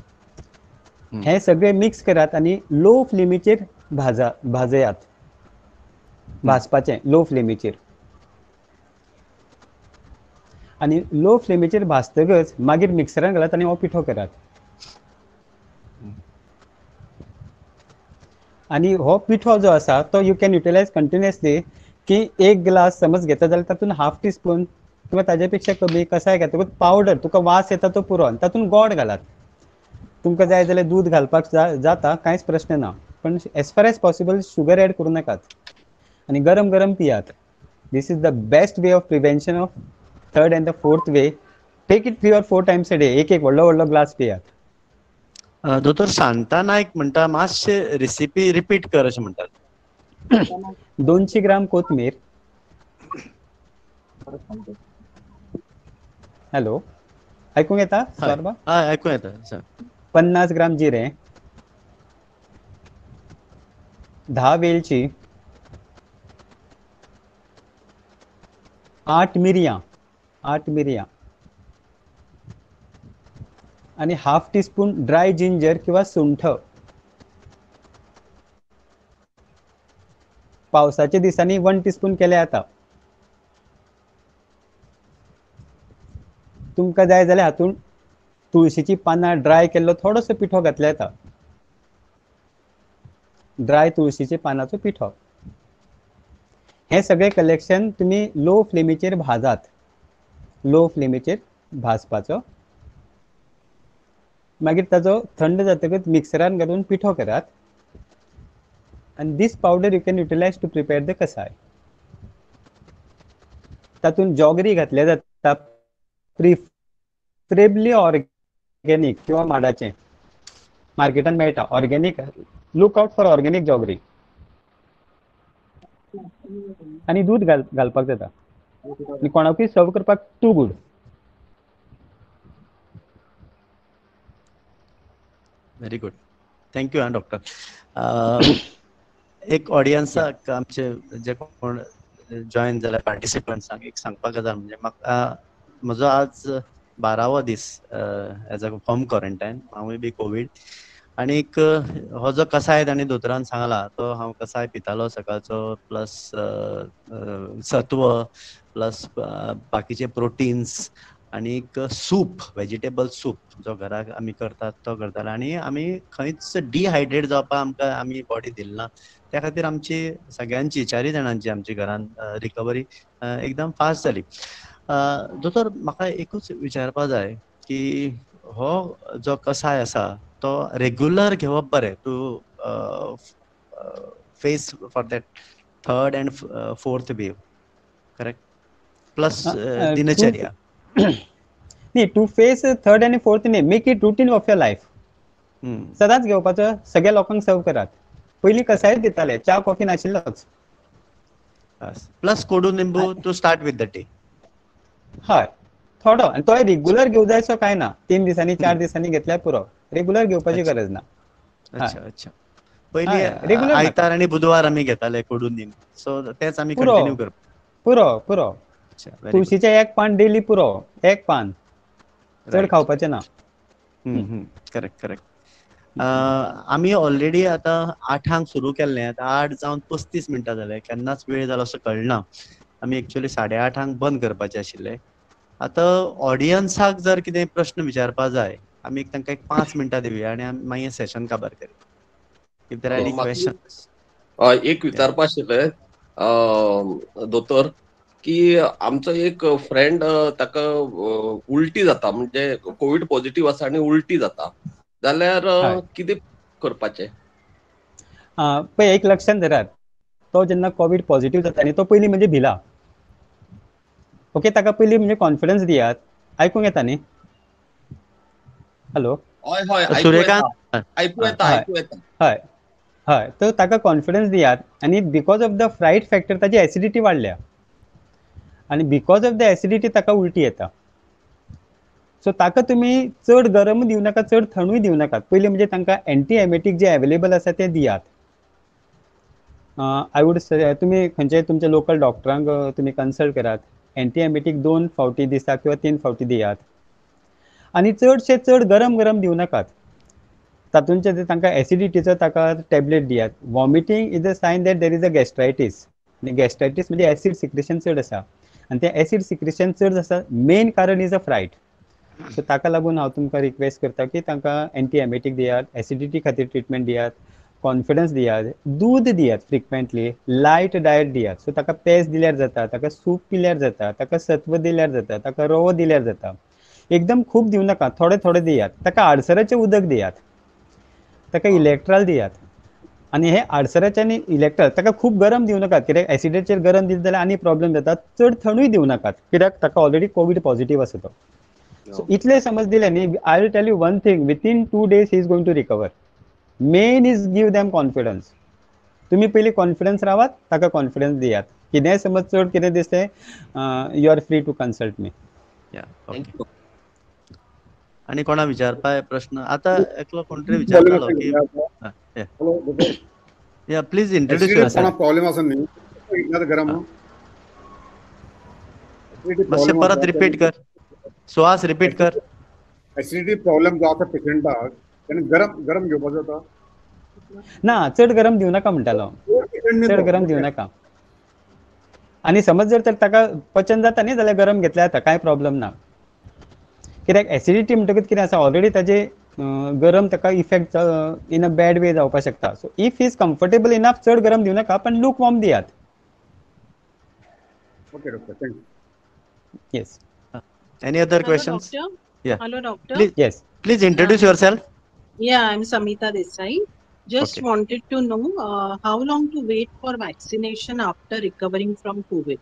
हे सगळे मिक्स करात आनी लो फ्लेमीचेर भाजयात. भाजपाचें लो फ्लेमीचेर. आनी लो फ्लेमीचेर भाजतकच मागीर मिक्सरान घालात आनी हो पिठो करात. आनी हो पिठो जो आसा तो you can utilise continuously. की एक ग्लास समज घेता जाल्यार तातूंत हाफ टीस्पून किंवा ताजे पेक्षा कमी कसाय घेतकूच पावडर तुका वास येता तो पुरो. तातूंत गोड घालात. तुमकां जाय जाल्यार दूद घालपाक जाता, कांयच प्रश्न ना. पण as far as possible sugar add करूं नाकात आनी गरम गरम पियात. This is the best way of prevention of third and the fourth wave. Take it 3 or 4 times a day. एक एक व्हडलो व्हडलो ग्लास पियात. दोतोर शांता नायक म्हणटा मातशे रेसिपी रिपीट कर अशें म्हणटात. 200 ग्राम कोथमीर. हॅलो, आयकूंक येता? हय, आयकूंक येता. 50 ग्राम जिरें, 10 वेलची, 8 मिरयां, 8 मिरयां आनी हाफ टीस्पून ड्राय जिंजर किंवा सुंठ. पावसाच्या दिसांनी 1 टीस्पून केले जाता. तुमकां जाय जाल्यार हातूंत तुळशीची पानां ड्राय केल्लो थोडोसो पिठो घातल्यार जाता. ड्राय तुळशीच्या पानाचो पिठो. हें सगळें कलेक्शन तुमी लो फ्लेमीचेर भाजात. लो फ्लेमीचेर भाजपाचो. मागीर ताजो थंड जातकच मिक्सरान घालून पिठो करात. आनी this powder you can utilise to prepare the kasaya. तातूंत जॉगरी घातल्या जाता, प्रिफरेबली ऑर्गेनीक किंवा माडाचें मार्केटान मेळटा organic. Look out for organic jaggery. आनी दूद घालपाक जाता. आनी कोणाकूय सर्व करपाक too good. Very good, thank you हा डॉक्टर. एक ऑडियन्साक आमचे जे कोण जॉईन जाल्या पार्टिसिपंट्सांक एक सांगपाक जाय म्हणजे म्हाका म्हजो आज 12वो दीस एज अ होम क्वॉरंटायन, हांवूय बी कोवीड. आनीक हो जो कसाय ताणें दोतोरान सांगला तो हांव कसाय पितालो सकाळचो, प्लस सत्व, प्लस बाकीचे प्रोटीन्स आनीक सूप, वेजिटेबल सूप जो घराक आमी करतात तो करताले. आनी आमी खंयच डिहायड्रेट जावपाक आमकां आमी बॉडी दिली ना. त्या खातीर आमची सगळ्यांची 4 जाणांची आमची घरान रिकवरी एकदम फास्ट जाली. दोतोर म्हाका एकूच विचारपा जाय की हो जो कसाय आसा तो रेगुलर घेवप बरें to face for that third and fourth wave, correct? Plus दिनचर्या. न्ही, टू फेस थर्ड आनी फोर्थ न्ही, make it routine of your life. सदांच घेवपाचो, सगळ्या लोकांक सर्व करात. पयलीं कसाय दिताले, च्या कॉफी नाशिल्लोच. प्लस कोडू निंबू to start with the tea. हय, थोडो. आनी तोय रेगुलर घेवं जाय असो कांय ना. 3 दिसांनी 4 दिसांनी घेतल्यार पुरो. रेगुलर घेवपाची गरज ना. अच्छा अच्छा, पयली आयतार आनी बुधवार आमी घेताले कोडू नीम, सो तेच आमी कंटिन्यू करप. पुरो पुरो तुळशीचें एक पान डेली पुरो, एक पान, चड खावपाचें ना. Correct correct. आमी ऑलरेडी आतां 8 सुरू केल्लें, आतां 8 जावन 35 मिनटां जाले, केन्नाच वेळ जालो असो कळना. आमी एक्चुअली 8:30 बंद करपाचें आशिल्लें. आतां ऑडियन्साक जर कितें प्रश्न विचारपा जाय, आमी तांकां एक 5 मिनटां दिवया आनी मागीर सेशन काबार करूया. If there are any questions. एक विचारपा आशिल्लें दोतोर, की आमचो एक फ्रेंड ताका उलटी जाता, म्हणजे कोविड पॉझिटिव्ह आसा आनी उलटी जाता जाल्यार कितें करपाचें? पळय एक लक्षात धरात, तो जेन्ना कोविड पॉझिटिव्ह जाता न्ही तो पयलीं म्हणजे भिला. ओके, ताका पयलीं म्हणजे कॉन्फिडन्स दियात. आयकूंक येता न्ही? हॅलो, हय हय सूर्यकांत आयकूं येता, आयकूं येता. हय हय, तर ताका कॉन्फिडन्स दियात. आनी because of the fright factor ताची एसिडिटी वाडल्या आनी because of the acidity ताका उलटी येता. सो ताका तुमी चड गरम दिवं नाका, चड थंडूय दिवं नाकात. पयलीं म्हणजे तांकां एंटी एमेटीक जे अवेलेबल आसा ते दियात. I would तुमी खंयच्याय तुमच्या लोकल डॉक्टरांक तुमी कन्सल्ट करात. एंटी एमेटीक 2 फावटी दिसाक किंवा 3 फावटी दियात. आनी चडशे चड गरम गरम दिवं नाकात. तातूंचे तांकां एसिडिटीचो ताका टॅबलेट दियात. Vomiting is a sign that there is a gastritis. आनी गॅस्ट्रायटीस म्हणजे एसिड सिक्रेशन चड आसा आनी तें एसिड सिक्रेशन चड आसा मेन कारण is a फ्रायट. सो ताका लागून हांव तुमकां रिक्वेस्ट करता की तांकां एंटी एमेटीक दियात, एसिडिटी खातीर ट्रिटमेंट दियात, कॉन्फिडन्स दियात, दूद दियात, फ्रिक्वेंटली लायट डायट दियात. सो ताका पेज दिल्यार जाता, ताका सूप पिल्यार जाता, ताका सत्व दिल्यार जाता, ताका रवो दिल्यार जाता. एकदम खूब दिवं नाका, थोडे थोडे दियात. ताका आडसराचें उदक दियात, ताका इलेक्ट्रॉल दियात. आनी हे आडसराचें आनी इलेक्ट्रॉल ताका खूब गरम दिवं नाकात, कित्याक एसिडाचेर गरम दित जाल्यार आनी प्रॉब्लम जाता. चड थंडूय दिवं नाकात, कित्याक ताका ऑलरेडी कोवीड पॉझिटिव्ह आसा तो. सो इतले समज दिले न्ही, I will tell you one thing, within 2 days he is going to recover. Main is give them confidence. तुमी पयलीं कॉन्फिडन्स रावात, ताका कॉन्फिडन्स दियात. कितेंय समज चड कितें दिसलें, you are free to consult me. आनी कोणा विचारपा प्रश्न? आतां एकलो कोण तरी विचारतालो की या प्लीज इंट्रोड्यूस योरसेल्फ. प्रॉब्लेम आसा न्ही गरम, मातशें परत रिपीट कर, सुहास रिपीट कर. एसिडिटी प्रॉब्लेम जो आसा पेशंटाक तेणे गरम गरम घेवपाचो जाता ना, चड गरम दिवं नाका म्हणटालो, चड गरम दिवं नाका. आनी समज जर तर ताका पचन जाता न्ही जाल्यार गरम घेतल्यार जाता, कांय प्रॉब्लम ना. कित्याक एसिडिटी म्हणटकच कितें आसा, ऑलरेडी ताजे गरम ताका effect in a bad way जावपाक शकता. So if is comfortable enough चड गरम दिवं नाका, पण लूक वॉर्म दियात. Okay doctor, thank you. Yes, any other questions? Yeah. Hello doctor. Please, yes, please introduce yourself. Yeah, I'm Samita Desai. Just okay. Wanted to know how long to wait for vaccination after recovering from COVID.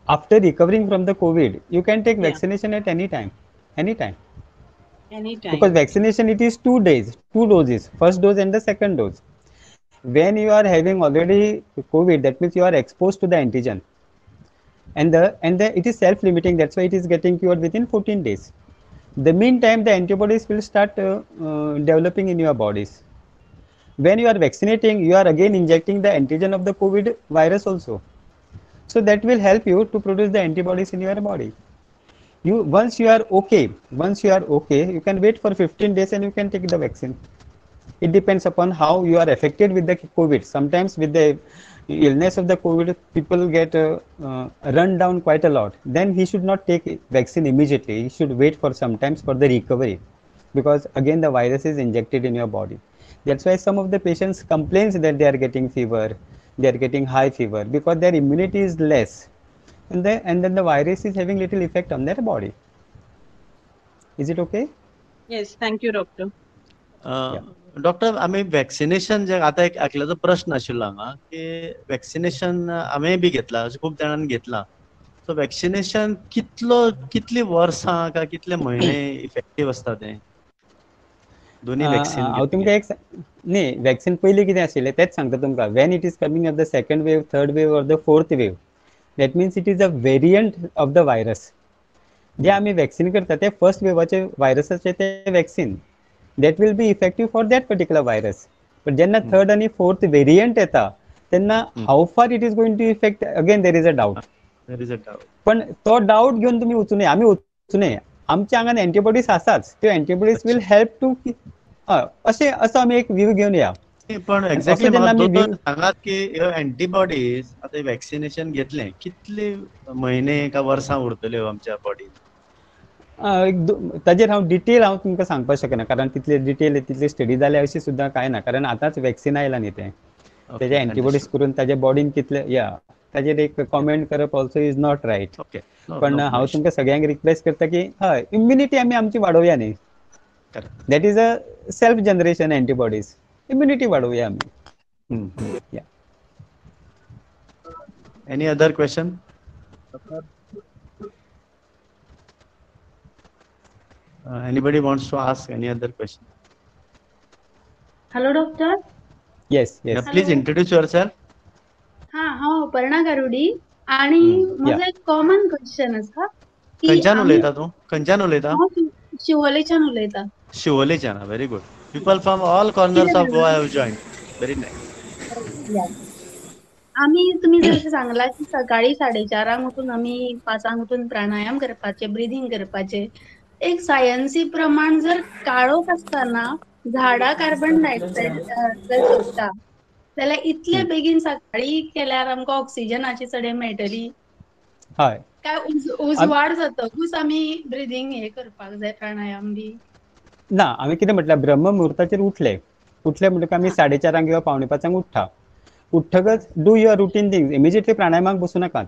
After recovering from the COVID, you can take vaccination at any time. Any time. Any time. Because vaccination, it is 2 days, 2 doses, first dose and the second dose. When you are having already COVID, that means you are exposed to the antigen. And it is self-limiting, that's why it is getting cured within 14 days. The meantime, the antibodies will start developing in your bodies. When you are vaccinating, you are again injecting the antigen of the COVID virus also. So that will help you to produce the antibodies in your body. Once you are okay, you can wait for 15 days and you can take the vaccine. It depends upon how you are affected with the COVID. Sometimes with the illness of the COVID, people get run down quite a lot. Then he should not take vaccine immediately. He should wait for sometimes for the recovery, because again the virus is injected in your body. That's why some of the patients complains that they are getting fever, they are getting high fever, because their immunity is less, and then the virus is having little effect on their body. Is it okay? Yes, thank you, doctor. Doctor, आमी vaccination जे आतां एक एकल्याचो प्रश्न आशिल्लो हांगा की vaccination आमी बी घेतला, अशें खूब जाणांनी घेतला. सो वॅक्सिनेशन कितली वर्सां काय कितले म्हयने इफेक्टीव आसता तें? दोनी वॅक्सिन हांव तुमकां एक न्ही, वॅक्सिन पयलीं कितें आशिल्लें तेंच सांगता तुमकां. When it is coming of the second wave, third wave or the fourth wave, that means it is a variant of the virus. जे आमी वॅक्सिन करता ते फर्स्ट वेवाचे व्हायरसाचे ते vaccine. That will be effective for that particular virus. पण जेन्ना third आनी fourth variant येता तेन्ना how far it is going to effect, again there is a doubt. पण तो डाऊट घेवन तुमी वचूं नये, आमी वचूं नये. आमच्या आंगान एंटीबॉडीज आसाच, त्यो एंटीबॉडीज will help to, अशें असो आमी एक व्यू घेवन या. पण एक्झॅक्टली सांगात की ह्यो एंटीबॉडीज आतां वॅक्सिनेशन घेतलें कितले म्हयने का वर्सां उरतल्यो आमच्या बॉडीन? ताजेर हांव डिटेल हांव तुमकां सांगपाक शकना, कारण तितले डिटेल तितली स्टडी जाल्या अशी सुद्दां कांय ना, कारण आतांच वॅक्सिन आयला न्ही तें, तेजे एंटीबॉडीज करून ताजे बॉडीन कितले या ताजेर एक कॉमेंट करप ऑल्सो is not right. पण हांव तुमकां सगळ्यांक रिक्वेस्ट करता की हय, इम्युनिटी आमी आमची वाडोवया न्ही, that is a self generation antibodies, immunity वाडोवया आमी. Any other question? Anybody wants to ask any other question? Hello, doctor. Yes, yes. Yeah, please introduce yourself. हा, हांव अपर्णा गारुडी आणि म्हजो एक कॉमन क्वेश्चन आसा. खंयच्यान उलयता तूं? खंयच्यान उलयता? शिवोलेच्यान उलयता. शिवोलेच्यान, very good. People from all corners of Goa have joined. Very nice. आमी तुमी जशें सांगला की सकाळी 4:30 उठून आमी 5 उठून प्राणायाम करपाचे, ब्रिदींग करपाचे. एक सायन्सी प्रमाण जर काळोख आसतना झाडां कार्बन डायऑक्सायड जर सोडटा जाल्यार इतले बेगीन सकाळी केल्यार आमकां ऑक्सिजनाची चड मेळटली. हय, काय उजवाड जातकूच आमी ब्रिदींग हे करपाक जाय, प्राणायाम बी? ना, आमी कितें म्हटल्यार ब्रह्म मुहूर्ताचेर उठले, उठले म्हणटकच आमी 4:30 किंवा 4:45 उठ्ठा. उठ्ठकच do your routine things, immediately प्राणायामाक बसूं नाकात.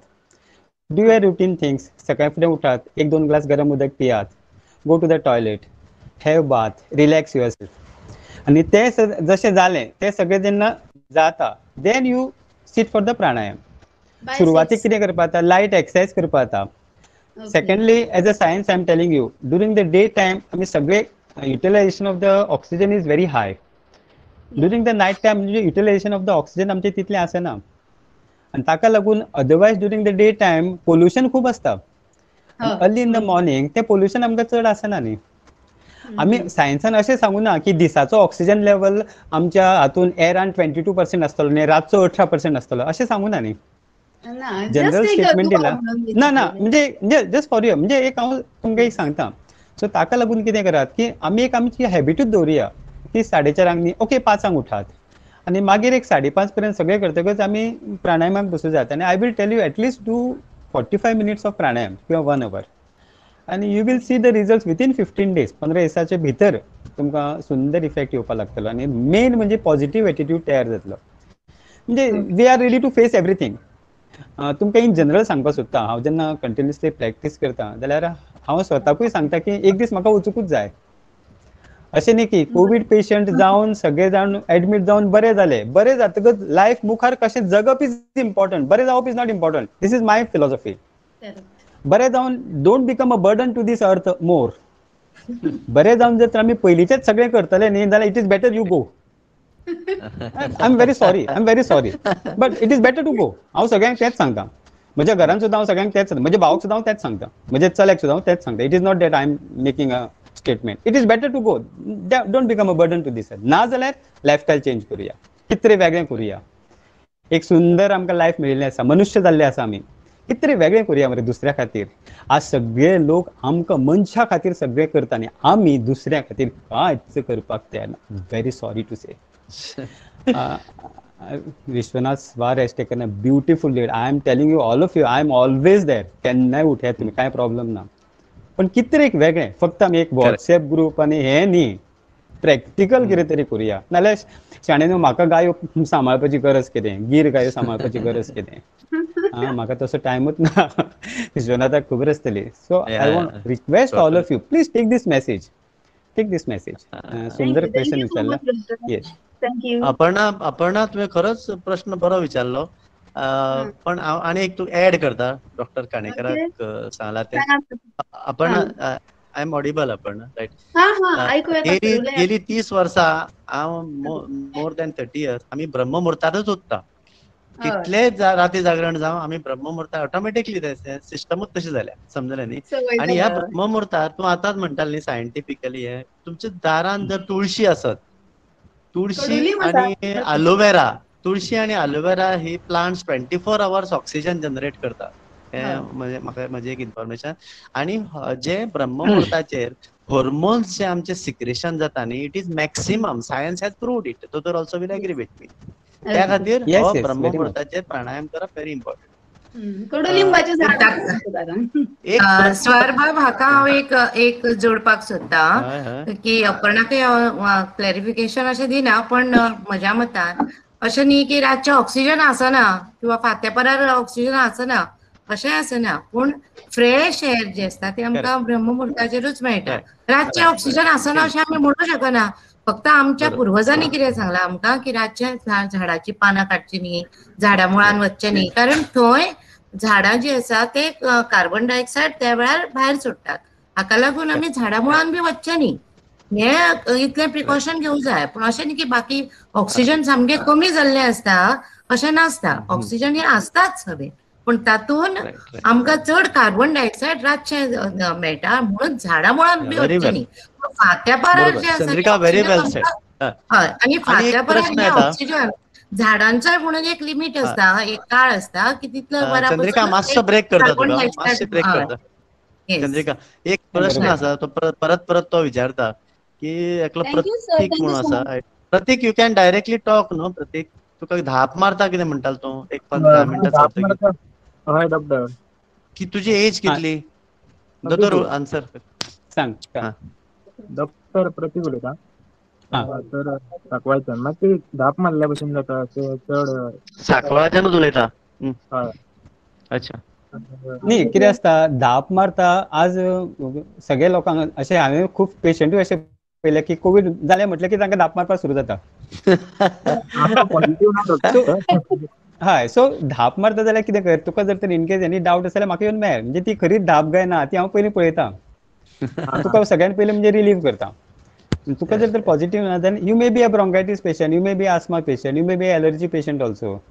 Do your routine things, सकाळी फुडें उठात, 1-2 ग्लास गरम उदक पियात, go to the toilet, have bath, relax yourself. आनी ते जशें जालें तें सगळें जेन्ना जाता then you sit for the pranayama. सुरवातीक कितें करपा जाता, लायट एक्सरसाइज करपा जाता. Secondly, as a science I am telling you, during the day time आमी सगळे utilization of the oxygen is very high. During the night time म्हणजे utilisation of the oxygen आमचें तितलें आसना, आनी ताका लागून otherwise during the day time pollution खूब आसता. अर्ली इन the morning तें पोल्युशन आमकां चड आसना न्ही. आमी सायन्सान अशें सांगू ना की दिसाचो ऑक्सिजन लेवल आमच्या हातून एरान 22% आसतलो न्ही, रातचो 18% आसतलो, अशें सांगू ना न्ही. जनरल स्टेटमेंट दिला ना, ना म्हणजे जस्ट फॉर you, म्हणजे एक हांव तुमकां एक सांगता. सो ताका लागून कितें करात की आमी एक आमची हॅबिटूच दवरुया की 4:30 न्ही, ओके 5 उठात आनी मागीर एक 5:30 पर्यंत सगळें करतकच आमी प्राणायामाक बसूं जाता. आनी I will tell you at least do 45 minutes of pranayama किंवा 1 hour आनी you will see the result within 15 days. 15 दिसाचे भितर तुमकां सुंदर इफेक्ट येवपाक लागतलो आनी मेन म्हणजे पॉझिटिव्ह एटिट्यूड तयार जातलो. म्हणजे we are ready to face everything. तुमकां इन जनरल सांगपाक सोदता, हांव जेन्ना कंटिन्युअसली प्रॅक्टीस करता जाल्यार हांव स्वताकूय सांगता की एक दीस म्हाका वचुकूच जाय. अशें न्ही की कोवीड पेशंट जावन सगळे जाण एडमीट जावन बरे जाले, बरे जातकच लायफ मुखार कशें जगप is important, बरें जावप is not important. This is my philosophy. बरें जावन don't become a burden to this earth more. बरें जावन जर आमी पयलींचेच सगळें करतले न्ही जाल्यार it is better you go. I am very sorry, I am very sorry, but it is better to go. हांव सगळ्यांक तेंच सांगता, म्हज्या घरान सुद्दां हांव सगळ्यांक तेंच सांगता, म्हज्या भावाक सुद्दां हांव तेंच सांगता, म्हज्या चल्याक सुद्दां हांव तेंच सांगता. It is not that I am making a statement. It is better to go, don't become a burden to this. ना जाल्यार लायफस्टायल चेंज करुया, कितें वेगळें करुया. एक सुंदर आमकां लायफ मेळिल्लें आसा, मनुष्य जाल्ले आसा आमी, कितें वेगळें करुया मरे दुसऱ्या खातीर. आज सगळे लोक आमकां मनशा खातीर सगळें करता न्ही, आमी दुसऱ्या खातीर कांयच करपाक तयार ना. Very sorry to say. Vishwanath Swar has taken a beautiful lead. I am telling you all of you, I am always there. केन्नाय उठयात तुमी, कांय प्रॉब्लम ना. पण कितें एक वेगळें, फक्त आमी एक वॉट्सएप ग्रुप आनी हें न्ही, प्रॅक्टिकल कितें तरी करुया. नाल्यार शाणे न्हू म्हाका गायो सांबाळपाची गरज कितें, गीर गायो सांबाळपाची गरज कितें, म्हाका तसो टायमूच ना. विश्वनाथाक खबर आसतली. So I want request all of you, please take this message, take this message. सुंदर क्वेश्चन विचारला. Yes, thank you. Aparna, Aparna तुवें खरोच प्रश्न बरो विचारलो. पण आनी एक तूं ऍड करता डॉक्टर काणेकराक सांगला तें. Aparna, I am audible Aparna, right? गेली 30 वर्सां हांव, मोर दॅन 30 इयर्स आमी ब्रह्ममुहूर्तारच उठता. कितले राती जागरण जावं आमी ब्रह्ममुहूर्तार ऑटोमॅटिकली सिस्टमूच तशी जाल्या, समजलें न्ही. आनी ह्या ब्रह्ममुहूर्तार तूं आतांच म्हणटाली न्ही सायंटिफिकली, हे तुमच्या दारान जर तुळशी आसत, तुळशी आनी आलोवेरा, तुळशी आनी आलोवेरा ही प्लांट्स 24 आवर्स ऑक्सिजन जनरेट करता. हें म्हाका म्हजें एक इन्फॉर्मेशन. आनी जे ब्रह्ममुहूर्ताचेर हॉर्मोन्स जे आमचे सिक्रेशन जाता न्ही, it is maximum, science has proved it. दोतोर also will agree with me. त्या खातीर हो ब्रह्ममुहूर्ताचेर प्राणायाम करप व्हेरी इम्पॉर्टंट. कडुलिंबाचें झाड. स्वरबाब, हाका हांव एक एक जोडपाक सोदता की अपर्णाकय हांव क्लॅरिफिकेशन अशें दिना, पण म्हज्या मतान अशें न्ही की रातचें ऑक्सिजन आसना किंवा फांत्यापरार ऑक्सिजन आसना अशें आसना, पूण फ्रेश एअर जे आसता ते आमकां ब्रह्ममुहूर्ताचेरूच मेळटा. रातचें ऑक्सिजन आसना अशें आमी म्हणूंक शकना. फक्त आमच्या पुर्वजांनी कितें सांगलां आमकां की रातचें झाडाची पानां काडची न्ही, झाडां मुळान वचचें न्ही, कारण थंय झाडां जी आसा ते कार्बन डायऑक्सायड त्या वेळार भायर सोडटात, हाका लागून आमी झाडां मुळान बी वचचें न्ही. हें इतलें प्रिकॉशन घेवंक जाय. पूण अशें न्ही की बाकी ऑक्सिजन सामकें कमी जाल्लें आसता अशें नासता, ऑक्सिजन हें आसताच सगळें, पूण तातूंत आमकां चड कार्बन डायऑक्सायड रातचें मेळटा म्हणून झाडां मुळान बी वचचें न्ही. फांत्यापारार जे आसा, हय, आनी फांत्यापारार ऑक्सिजन झाडांचोय म्हणून एक लिमीट आसता, एक काळ आसता की तितलो चंद्रिका मातसो ब्रेक करता तुका, मातशें ब्रेक करता चंद्रिका. एक प्रश्न आसा तो परत परत तो विचारता की एकलो प्रतीक म्हणून आसा, Pratik you can directly talk न्हू. प्रतीक तुका धाप मारता कितें म्हणटालो तूं, एक 15 मिनटां चलता. हय डॉक्टर. की तुजी एज कितली? दोतोर आन्सर सांग. डॉक्टर प्रतीक उलयता. तर सांकवाळच्यान मातशी धाप मारल्या भशेन जाता अशें चड. सांकवाळच्यानूच उलयता? हय. अच्छा. न्ही कितें आसता, धाप मारता आज सगळे लोकांक अशें हांवें खूब पेशंटूय अशें पळयले की कोवीड जालें म्हटलें की तांकां धाप मारपाक सुरू जाता. हय, सो धाप मारता जाल्यार कितें कर, तुका जर तर इनकेस एनी डावट आसा जाल्यार म्हाका येवन मेळ, म्हणजे ती खरी धाप काय ना ती हांव पयलीं पळयता, तुका सगळ्यान पयलीं म्हणजे रिलीव करता. तुका जर तर पॉझिटिव्ह ना then you may be a bronchitis patient, you may be asthma patient, you may be allergy patient also.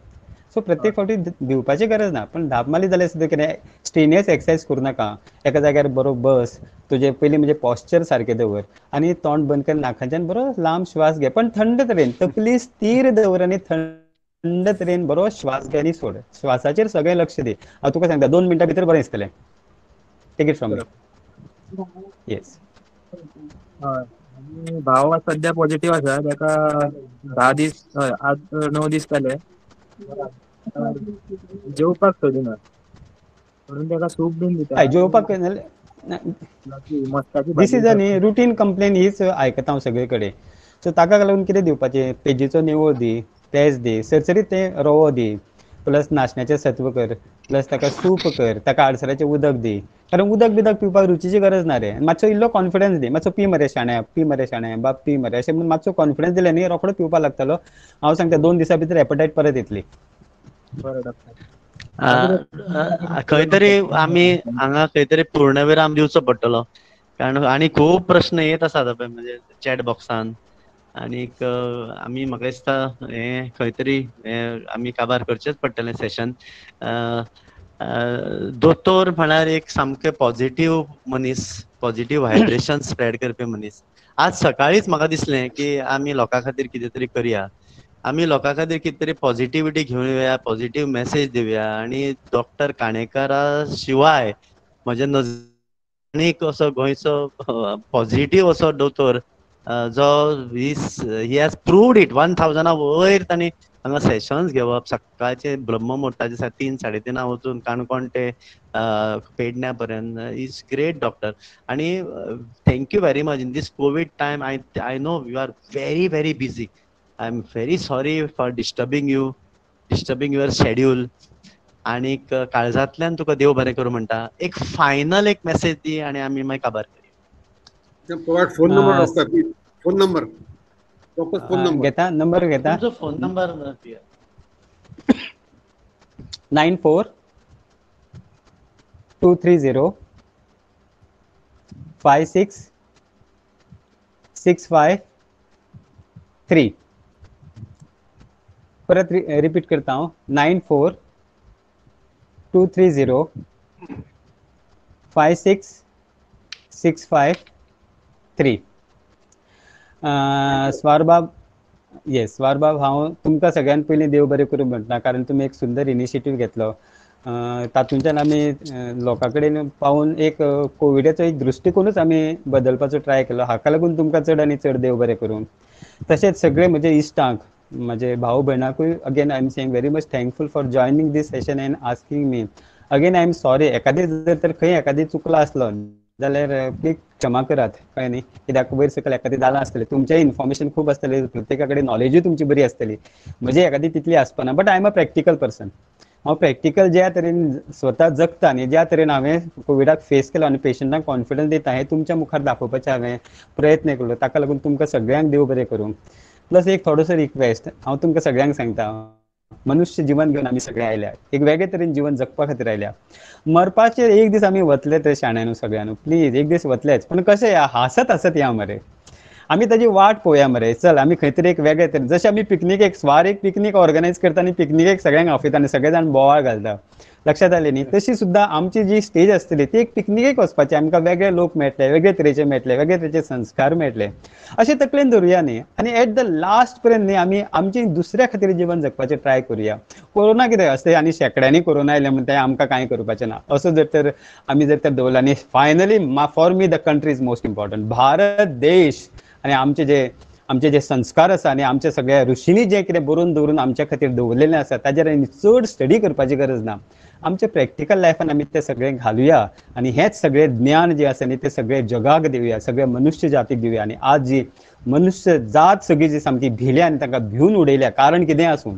So प्रत्येक फावटी भिवपाची गरज ना, पण धाप मारली जाल्यार सुद्दां कितें स्ट्रेनियस एक्सरसायज करूं नाका, एका जाग्यार बरो बस, तुजें पयलीं म्हणजे पॉश्चर सारकें दवर आनी तोंड बंद कर, नाकाच्यान बरो लांब श्वास घे, पण थंड तरेन, तकली स्थीर दवर आनी थंड तरेन बरो श्वास घे आनी सोड. श्वासाचेर सगळें लक्ष दी. हांव तुका सांगता 2 मिनटां भितर बरें दिसतलें. Take it from me. Yes. भाव सद्या पॉझिटिव्ह आसा, ताका 10 दीस, 8-9 दीस जाले, जेवपाक सोदिना म्हणून ताका सूप बीन दिता. जेवपाक this is a न्ही रुटीन कंप्लेन हीच आयकता हांव सगळे कडेन. सो ताका लागून कितें दिवपाचें, पेजीचो निवळ दी, पेज दी, सरसरीत तें रवो दी, प्लस नाशण्याचें सत्व कर, प्लस ताका सूप कर, ताका आडसराचें उदक दी, कारण उदक बिदक पिवपाक रुचीची गरज ना रे. मातसो इल्लो कॉन्फिडन्स दी, मातसो पी मरे शाण्या, पी मरे शाण्या, बाब पी मरे, अशें म्हणून मातसो कॉन्फिडन्स दिले न्ही रोखडो पिवपाक लागतलो. हांव सांगता 2 दिसां भितर एपेटायट परत येतली. बरें डॉक्टर. खंय तरी आमी हांगा खंय तरी पूर्णविराम दिवचो पडटलो, कारण आनी खूब प्रश्न येत आसात म्हणजे चॅट बॉक्सान, आनीक आमी म्हाका दिसता हें खंय तरी आमी काबार करचेंच पडटलें सेशन. दोतोर म्हळ्यार एक सामकें पॉझिटिव्ह मनीस, पॉझिटिव्ह व्हायब्रेशन स्प्रेड करपी मनीस. आज सकाळीच म्हाका दिसलें की आमी लोकां खातीर कितें तरी करया, आमी लोकां खातीर कितें तरी पॉझिटिव्हिटी घेवन येवया, पॉझिटिव्ह मॅसेज दिवया. आनी डॉक्टर काणेकरा शिवाय म्हज्या नजरेन असो गोंयचो पॉझिटिव्ह असो दोतोर जो he has proved it 1000 वयर तांणी हांगा सेशन्स घेवप, सकाळचे ब्रह्ममुहूर्ताचे 3 साडे 3 वचून काणकोण ते पेडण्या पर्यंत, is great doctor. आनी thank you very much. In this covid time I know you are very very busy. I am very sorry for disturbing you, disturbing your schedule. आनीक काळजांतल्यान तुका देव बरें करूं म्हणटा. एक फायनल एक मेसेज दी आनी आमी मागीर काबार करया. Provide phone number doctor, phone number, doctor phone number घेता, नंबर घेता, तुमचो फोन नंबर 94 230 56 653. परत रिपीट करता हांव, 94 230 56 653. स्वारबाब, येस स्वारबाब, हांव तुमकां सगळ्यान पयलीं देव बरें करूं म्हणटा, कारण तुमी एक सुंदर इनिशिएटीव घेतलो. तातूंतल्यान आमी लोकां कडेन पावून एक कोविडाचो एक दृश्टिकोनूच आमी बदलपाचो ट्राय केलो. हाका लागून तुमकां चड आनी चड देव बरें करूं. तशेंच सगळे म्हजे इश्टांक, म्हजे भाव भयणाकूय again I am saying very much thankful for joining this session and asking me. Again I am sorry, एखादी जर तर खंय एखादी चुकला आसलो जाल्यार प्लीज क्षमा करात, कळ्ळें न्ही, कित्याक वयर सकयल एखादी जालां आसतलें, तुमचें इन्फॉर्मेशन खूब आसतलें, प्रत्येका कडेन नॉलेजूय तुमची बरी आसतली, म्हजी एखादी तितली आसपाना, but I am a practical person. हांव प्रॅक्टिकल ज्या तरेन स्वता जगता आनी ज्या तरेन हांवें कोविडाक फेस केलो आनी पेशंटांक कॉन्फिडन्स दिता हें तुमच्या मुखार दाखोवपाचें हांवें प्रयत्न केलो. ताका लागून तुमकां सगळ्यांक देव बरें करूं. प्लस एक थोडोसो रिक्वेस्ट हांव तुमकां सगळ्यांक सांगता, मनुष्य जिवन घेवन आमी सगळे आयल्या, एक वेगळे तरेन जिवन जगपा खातीर आयल्या. मरपाचेर एक दीस आमी वतले ते शाण्यानू सगळ्यांनू, प्लीज एक दीस वतलेच, पण कशें या हांसत हांसत या मरे, आमी ताजी वाट पळोवया मरे. चल आमी खंय तरी एक वेगळे तरेन, जशें आमी पिकनिकेक स्वार एक पिकनीक ऑर्गनायज करता आनी पिकनिकेक सगळ्यांक आपयता आनी सगळे जाण बोवाळ घालता, लक्षात आलें न्ही, तशी सुद्दां आमची जी स्टेज आसतली ती एक पिकनिकेक वचपाची, आमकां वेगळे लोक मेळटले, वेगळे तरेचे मेळटले, वेगळे तरेचे संस्कार मेळटले, अशें तकलेन धरुया न्ही. आनी एट the last पर्यंत न्ही आमी आमची दुसऱ्या खातीर जिवन जगपाचें ट्राय करुया. कोरोना कितें आसता आनी शेंकड्यांनी कोरोना आयले म्हणटा आमकां कांय करपाचें ना, असो जर तर आमी जर तर दवरला न्ही, finally for me the country is most important. Bharat देश आनी आमचे जे संस्कार आसा आनी आमचे सगळ्या ऋषींनी जें कितें बरोवन दवरून आमच्या खातीर दवरलेलें आसा ताजेर आनी चड स्टडी करपाची गरज ना. आमच्या प्रॅक्टिकल लायफान आमी तें सगळें घालुया आनी हेंच सगळें ज्ञान जें आसा न्ही तें सगळें जगाक दिवया, सगळ्या मनुष्य जातीक दिवया. आनी आज जी मनुष्य जात सगळी जी सामकी भिल्या आनी तांकां भिवन उडयल्या, कारण कितेंय आसूं,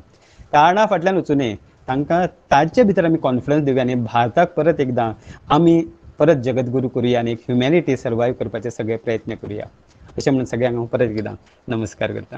कारणा फाटल्यान वचूं नये, तांकां तांचे भितर आमी कॉन्फिडन्स दिवया आनी भारताक परत एकदां आमी परत जगद्गुरू करुया आनी एक ह्युमॅनिटी सर्वायव करपाचे सगळे प्रयत्न करुया. अशें म्हणून सगळ्यांक हांव परत एकदां नमस्कार करता.